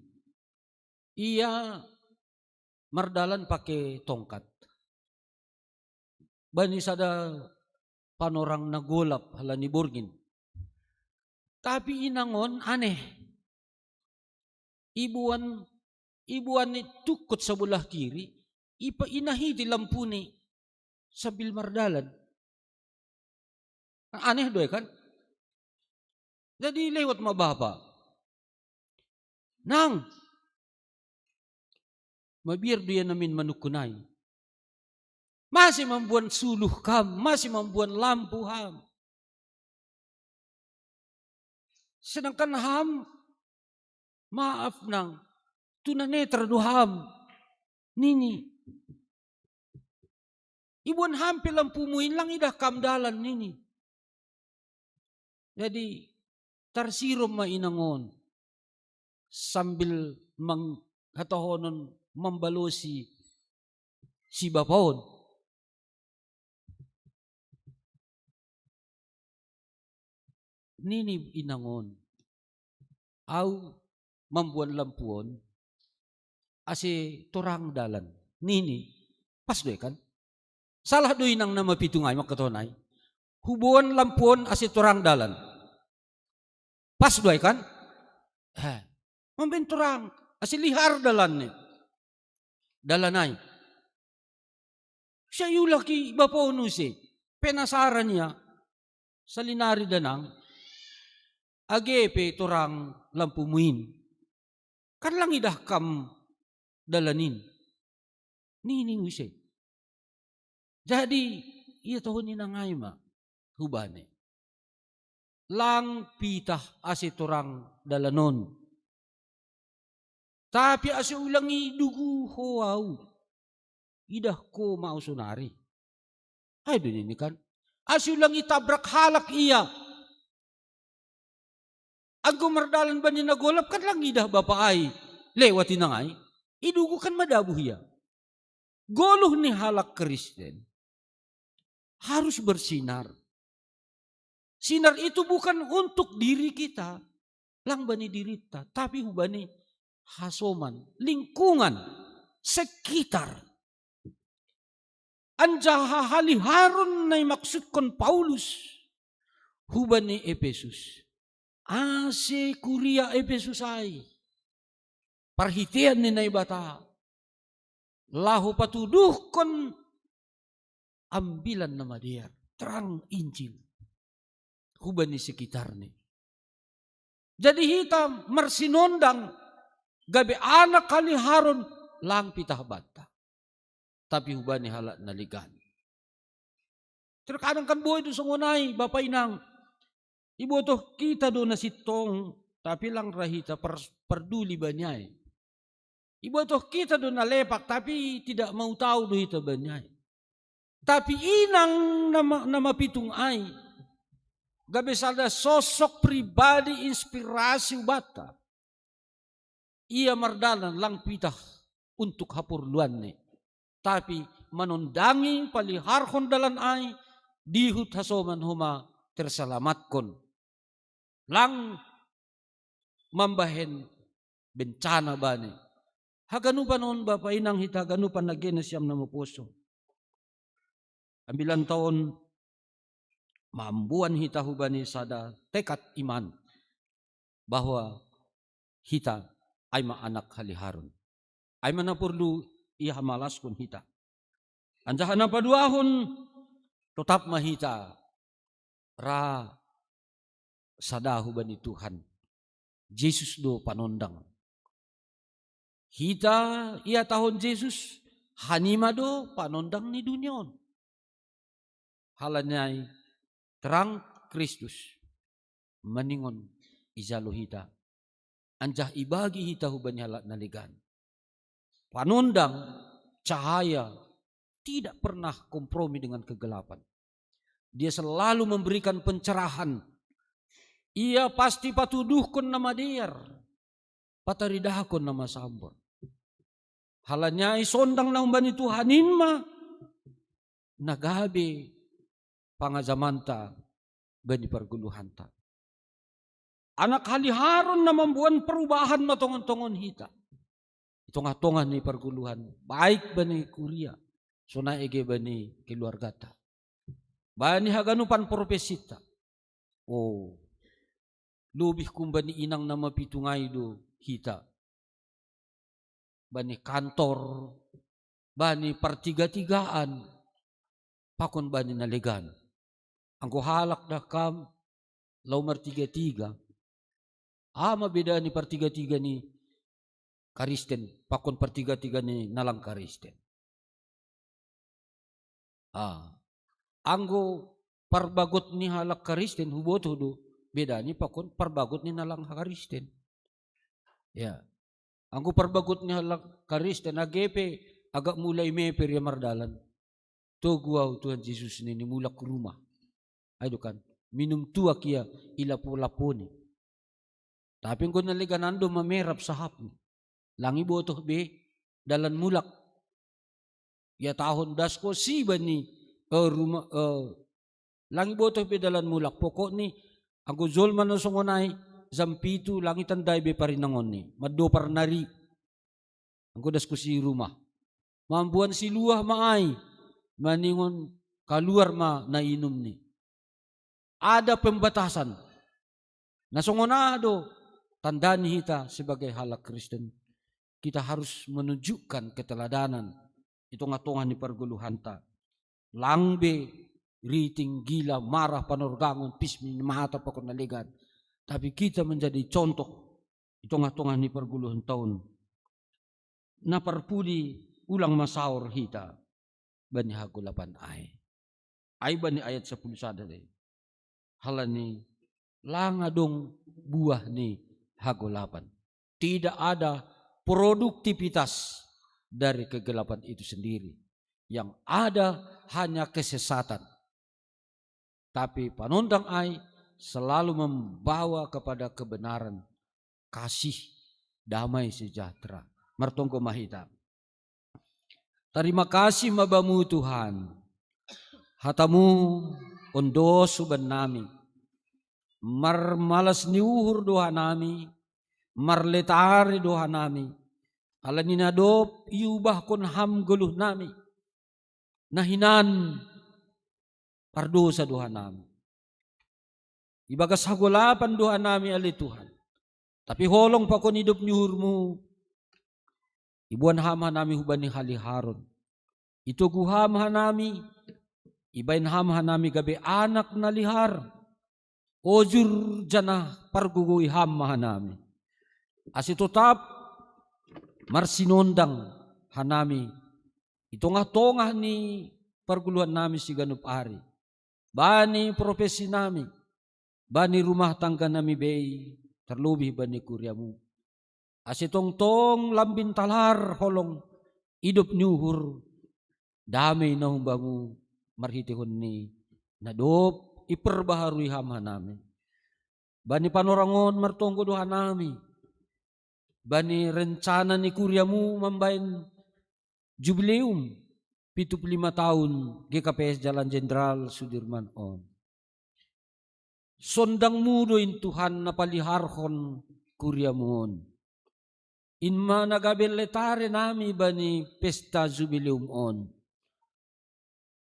Ia mardalan pake tongkat. Bani sada panorang na golap halani borngin. Tapi inang on aneh. Iboan, iboan ni tungkot sabolah kiri, ipa-, inahiti lampuni sambil mardalan. Aneh do ai kan? Jadi lewat ma bapa. Nang, mabiar do ia namin manungkun ai. Mase mamboan suluh kam, mase mamboan lampu ham. Sedangkan ham, maaf nang, tuna netra do ham. Nini. Iboan ham pe lampumu in, lang idah kam dalan nini. Jadi, tarsirom ma inang on sambil manghatohonon, mambalosi si bapa on. Nini inang on, au mamboan lampu on ase torang dalan. Nini, pas do i kan? Salah do inang na mapitung ai mangkatahon ai? Huboan lampu on ase torang dalan. Pas do i kan? Heh. Mambahen torang ase lihar dalan ni, dalan ai. Sai iulak i bapa on use, penasaran ia. Salinari da nang, age pe torang lampumu in, kan lang idah kam dalan in. Nini use. Jadi, ihatahon inang ai ma hubani, lang pitah ase torang dalan on. Tapi ase ulang idugu ho au, idah ho ma au sonari. Ai do nini kan? Ase ulang itabrak halak ia. Anggo mardalan bani na golap kan lang idah bapa ai lewat inang ai. Idugu kan madabuh ia. Goluh ni halak Kristen harus bersinar. Sinar itu bukan untuk diri kita, lang bani dirita, tapi hubani hasoman, lingkungan, sekitar. Anjaha haliharon na imaksudkon Paulus hubani Epesus, ase kuria Epesus ai, parhitean ni Naibata, laho patuduhkon Ambilan Namadear, terang Injil, hubani sekitarni. Jadi hita marsinondang gabe anak haliharon, lang pitah banta, tapi hubani halak na legan. Terkadang kan boi do songon ai, bapa inang. Ibotoh hita do na sintong, tapi lang ra hita par-, parduli bani ai. Ibotoh hita do na lepak, tapi tidak mau tahu do hita bani ai. Tapi inang na ma-, na mapitung ai, gabe sada sosok pribadi inspirasi ubanta. Ia mardalan lang pitah untuk haporluanni, tapi manondangi paliharhon dalan ai, dihut hasoman homa tersalamatkon. Lang mambahen bencana bani. Haganupan on bapa inang hita haganupan na gena siam na maposo. Ambilanta on mamboan hita hubani sada tekad iman bahwa hita ai ma anak haliharon. Ai ma na porlu ihamalaskon hita. Anjaha na paduahon, totap ma hita ra sada hubani Tuhan. Jesus do panondang. Hita ihatahon Jesus, hanima do panondang ni dunia on. Halani ai terang Kristus maningon ijalo hita, anjaha ibagi hita hubani halak na legan. Panondang, cahaya, tidak pernah kompromi dengan kegelapan. Dia selalu memberikan pencerahan. Ia pasti patuduhkon na madear, pataridahkon na masambor. Halani ai sondang na humbani Tuhan in ma na gabe pangajamanta bani pargoluhanta. Anak haliharon na mamboan perubahan ma tongon-tongon hita. Di tongah-tongah ni pargoluhan, baik bani kuria, sonai ege bani keluargata, bani haganupan profesinta. Oh, lobih humbani inang na mapitung ai do hita. Bani kantor, bani partigatigaan, pakon bani na legan. Anggo halak da kam laho martigatiga, aha ma beda ni partigatiga ni Karisten pakon partigatiga ni na lang Karisten? Ah, anggo parbagot ni halak Karisten hubotoh do, Beda ni pakon parbagot ni na lang ha Karisten. Ya. Anggo parbagot ni na lang Karisten, age pe agak mulai meper ia mardalan. Togu au Tuhan Jesus nini, mulak rumah. Ai do kan, minum tuak ia i lapo-laponi. Tapi anggo na legan an do mamerap sahapni. Lang ibotoh be dalan mulak. Ia tahun das ko si bani, eh, rumah, eh, lang ibotoh be dalan mulak. Pokokni anggo jolma na songon ai, jam pitu lang itandai be parinangonni, mandopar nari. Anggo das ko si rumah, mamboan siluah ma ai, maningon kaluar ma na inumni. Ada pembatasan. Na songon aha do tandani hita sebagai halak Kristen? Kita harus menunjukkan keteladanan di tengah-tengah ni perguluhanta. Lang be riting, gila, marah, panorgangon, pismi ni mata pakon na legan. Tapi kita menjadi contoh di tengah-tengah ni perguluhanta on. Na parpudi, ulang masaor hita bani hagolapan ai. Ai bani ayat sapuluh sada dei. Halani lang adong buah ni hagolapan. Tidak ada produktivitas dari kegelapan itu sendiri. Yang ada hanya kesesatan. Tapi panondang ai selalu membawa kepada kebenaran, kasih, damai sejahtera. Martonggo ma hita. Tarima kasih ma Bamu Tuhan. Hatamu on do suban nami. Marmalas ni uhur do hanami, marletare do hanami. Alani na dob iubahkon Ham goluh nami, na hinan pardosa do hanami. Ibagas hagolapan do hanami ale Tuhan. Tapi holong pakon idop ni uhurmu, iboan Ham hanami hubani haliharon. Itogu Ham hanami, ibaen Ham hanami gabe anak na lihar, ojur janah pargogoi Ham ma hanami. Ase totap marsinondang hanami i tongah-tongah ni parguluhan nami siganup ari, bani profesi nami, bani rumah tangga nami bei, tarlobih bani kuriamu. Ase tongtong lambin talar holong idop ni uhur, damei na humbamu marhiteihon ni na dob iperbaharui Ham hanami. Bani panorang on martonggo do hanami bani rencana ni kuriamu mambaen jubileum pitu puluh lima tahun G K P S Jalan Jenderal Sudirman on. Sondangmu do in Tuhan na paliharhon kuriamu on. In ma na gabe letare nami bani pesta jubileum on.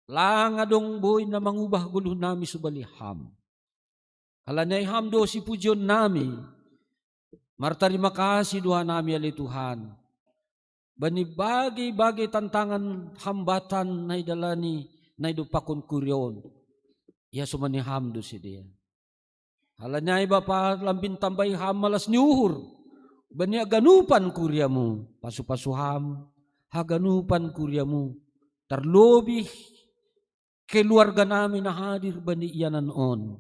Lang adong boi na mangubah goluh nami subali Ham. Halani ai Ham do sipujion nami. Martarima kasih do hanami ale Tuhan. Bani bage-bage tantangan, hambatan na idalani na idompakkon kuria on, iasomani Ham do sidea. Halani ai Bapa, lambin tambai Ham malas ni uhur bani haganupan kuriamu, pasu-pasu Ham haganupan kuriamu, tarlobih keluarga nami na hadir bani ianan on.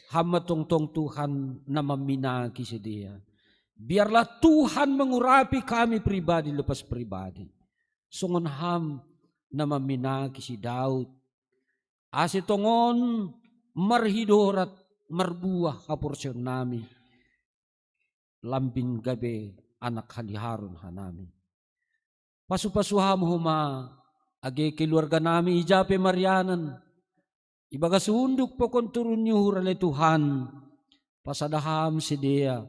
Ham ma tongtong Tuhan na maminaki sidea. Biarlah Tuhan mengurapi kami pribadi lepas pribadi, songon Ham na maminaki si Daud. Ase tongon marhidorat marbuah haporseaon nami, lambin gabe anak haliharon hanami. Pasu-pasu Ham homa age keluarga nami ija pe marianan, ibagas unduk pakon turun ni uhur ale Tuhan, pasada Ham sidea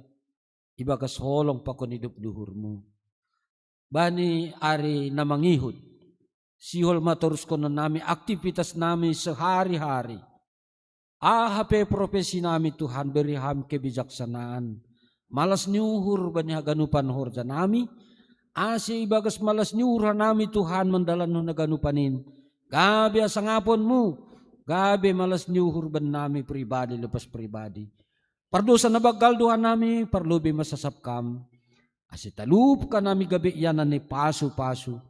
ibagas holong pakon idop ni uhurmu. Bani ari na mangihut, sihol ma toruskonon nami aktivitas nami sehari-hari. Aha pe profesi nami Tuhan, beri Ham kebijaksanaan, malas ni uhur bani haganupan horja nami, ase ibagas malas ni uhur hanami Tuhan mandalankon haganupan in, gabe hasangaponmu, gabe malas ni uhur bani nami pribadi lepas pribadi. Pardosa na banggal do hanami, parlobei ma sasap Ham, ase talup hanami gabe ianan ni pasu-pasu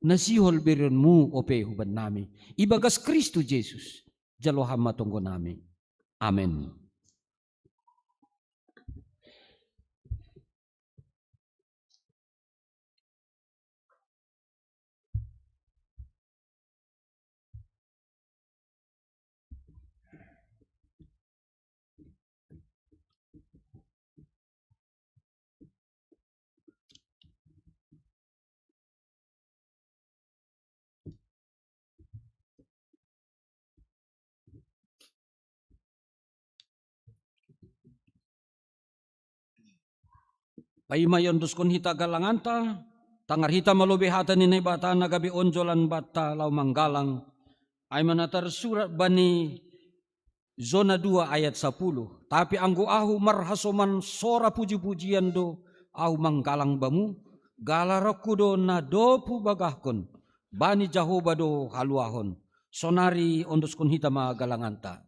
na sihol berionmu ope hubannami. Ibagas Kristus Jesus, jalo Ham ma tonggo nami. Amen. Paima iondoskon hita galanganta, tangar hita ma lobei hata ni Naibata na gabe onjolan banta laho manggalang, ai ma na tarsurat bani Jona dua ayat sapuluh. Tapi anggo ahu marhasoman sora puji-pujian do ahu manggalang bamu, galaronku do na dob hubagahkon bani Jahowa do haluahon. Sonari ondoskon hita ma galanganta.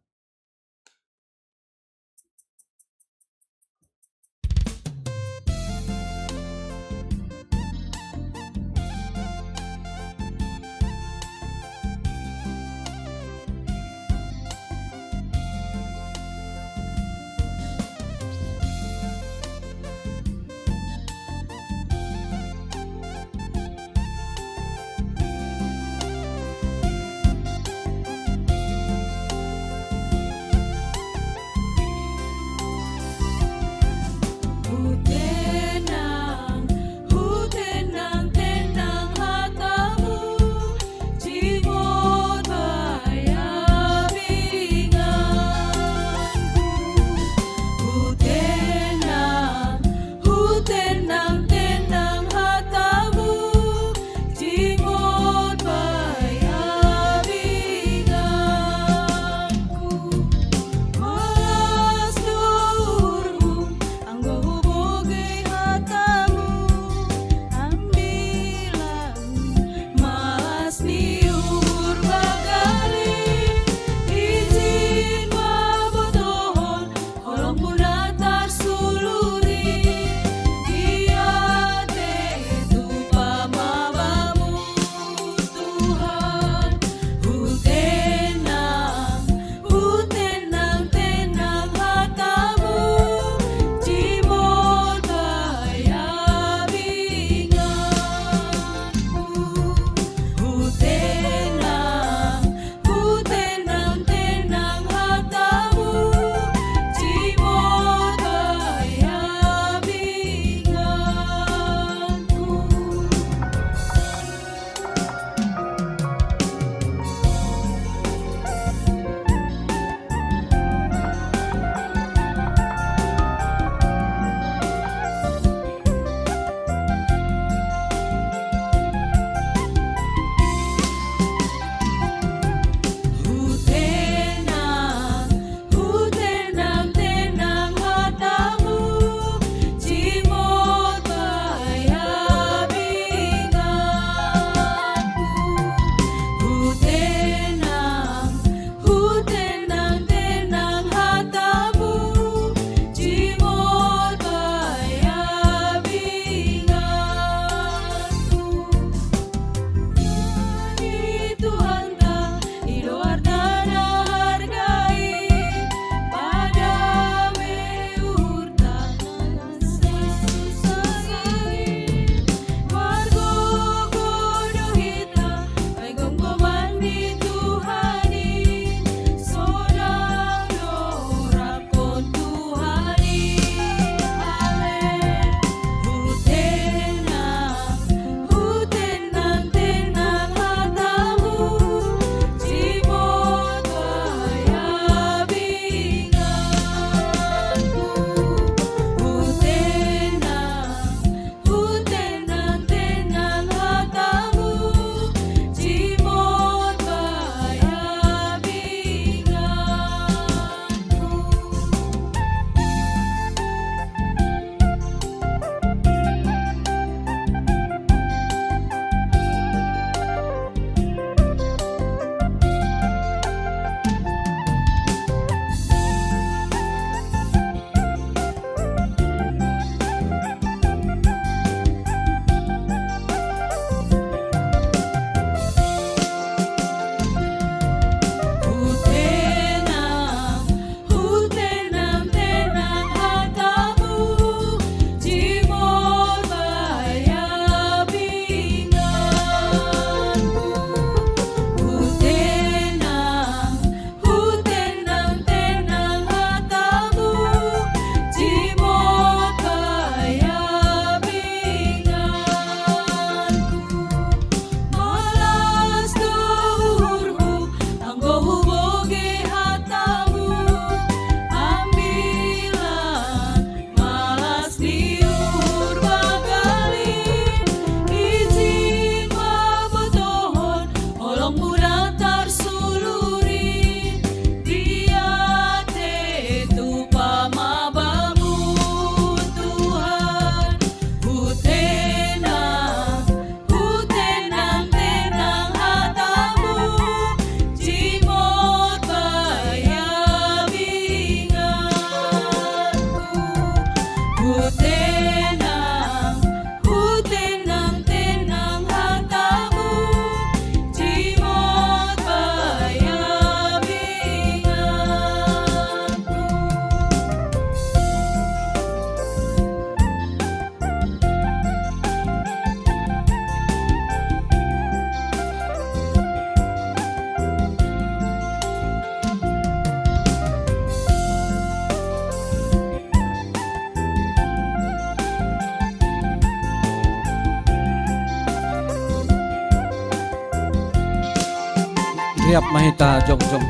Siap ma hita jongjong.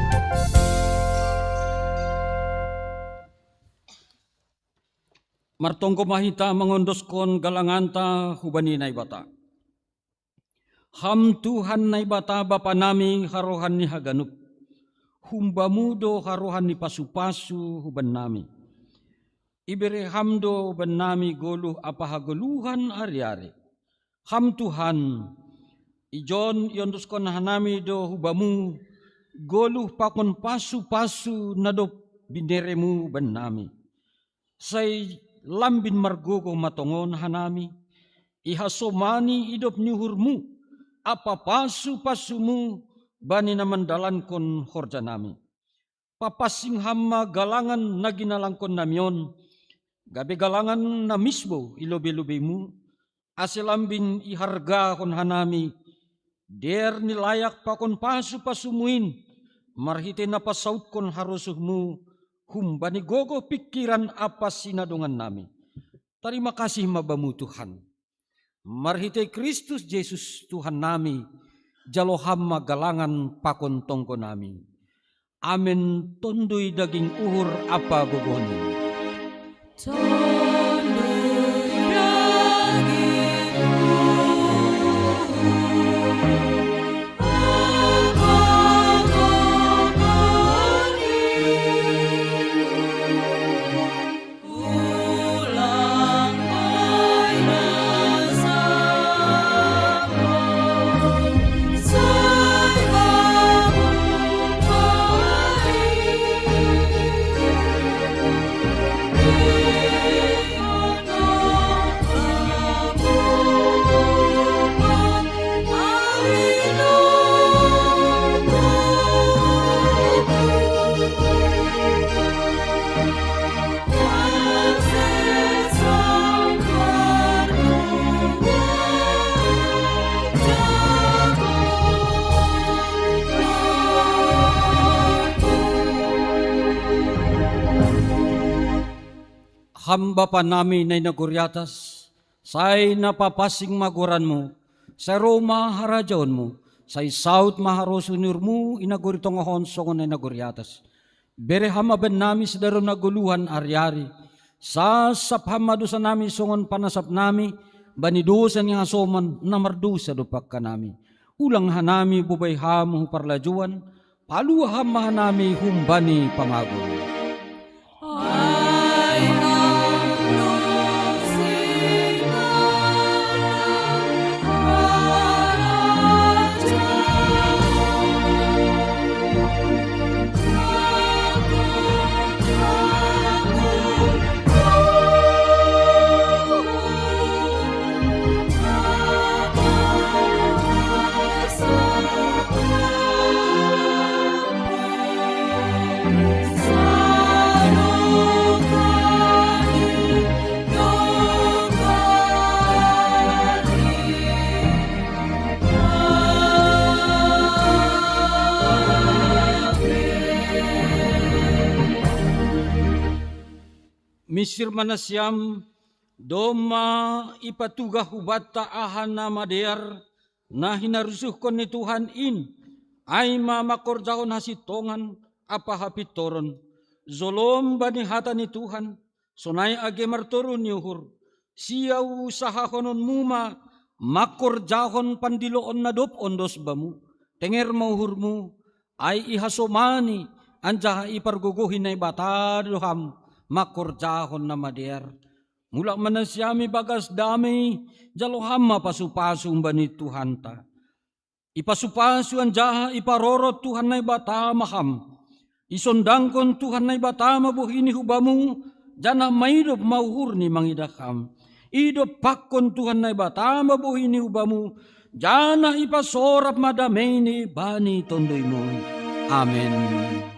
Martonggo ma hita mangondoskon galanganta hubani Naibata. Ham Tuhan Naibata Bapa nami harohan ni haganup, humbamu do harohan ni pasu-pasu hubannami. Ibere ham do bannami goluh ampa hagoluhan ari-ari. Ham Tuhan, ijon iondoskon hanami do hubamu goluh pakon pasu-pasu na dob bineremu bannami. Sai lambin margogoh ma tongon hanami, ihasomani idop ni uhurmu ampa pasu-pasumu bani na mandalankon horjanami. Papansing ham ma galangan na ginalangkon nami on, gabe galangan na misbou i lobei-lobeimu, ase lambin ihargahon hanami, dear ni layak pakon pasu-pasumu in, marhitei na pasautkon harosuhmu humbani gogoh pingkiran ampa sinadongan nami. Tarima kasih ma Bamu Tuhan. Marhitei Kristus Jesus Tuhan nami, jalo ham ma galangan pakon tonggo nami. Amen. Tonduy daging uhur ampa gogohni. Tonduy daging uhur ampa gogohni. Ham Bapa nami na i nagori atas, sai na papansing ma goranmu, sai ro ma harajaonmu, sai saut ma harosuh ni uhurmu i nagori tonga on songon na i nagori atas. Bere ham ma bannami sadari on hagoluhan ari-ari. Sasap ham ma dosanami songon panasap nami bani dosa ni hasoman na mardosa dompak hanami. Ulang hanami bobai ham hu parlajouan, palua ham ma hanami humbani pangago. Misir ma nasiam, domma ipatugah hubanta aha na madear, na hinarusuhkon ni Tuhan in, ai ma mangkorjahon hasintongan ampa hapintoron, jolom bani hata ni Tuhan, sonai age martoruh ni uhur, sian usahaononmu ma mangkorjahon pandiloon na dob ondos bamu, tenger ma uhurmu, ai ihasomani anjaha ipargogohi Naibata do ham mangkorjahon na madear. Mulak ma nasiam ibagas damei, jalo ham ma pasu-pasu humbani Tuhanta. Ipasu-pasu anjaha iparorot Tuhan Naibata ma ham. Isondangkon Tuhan Naibata ma bohini hubamu, janah maidop ma uhurni mangidah ham. Idompakkon Tuhan Naibata ma bohini hubamu, janah ipasorap ma dameini bani tonduymon. Amen.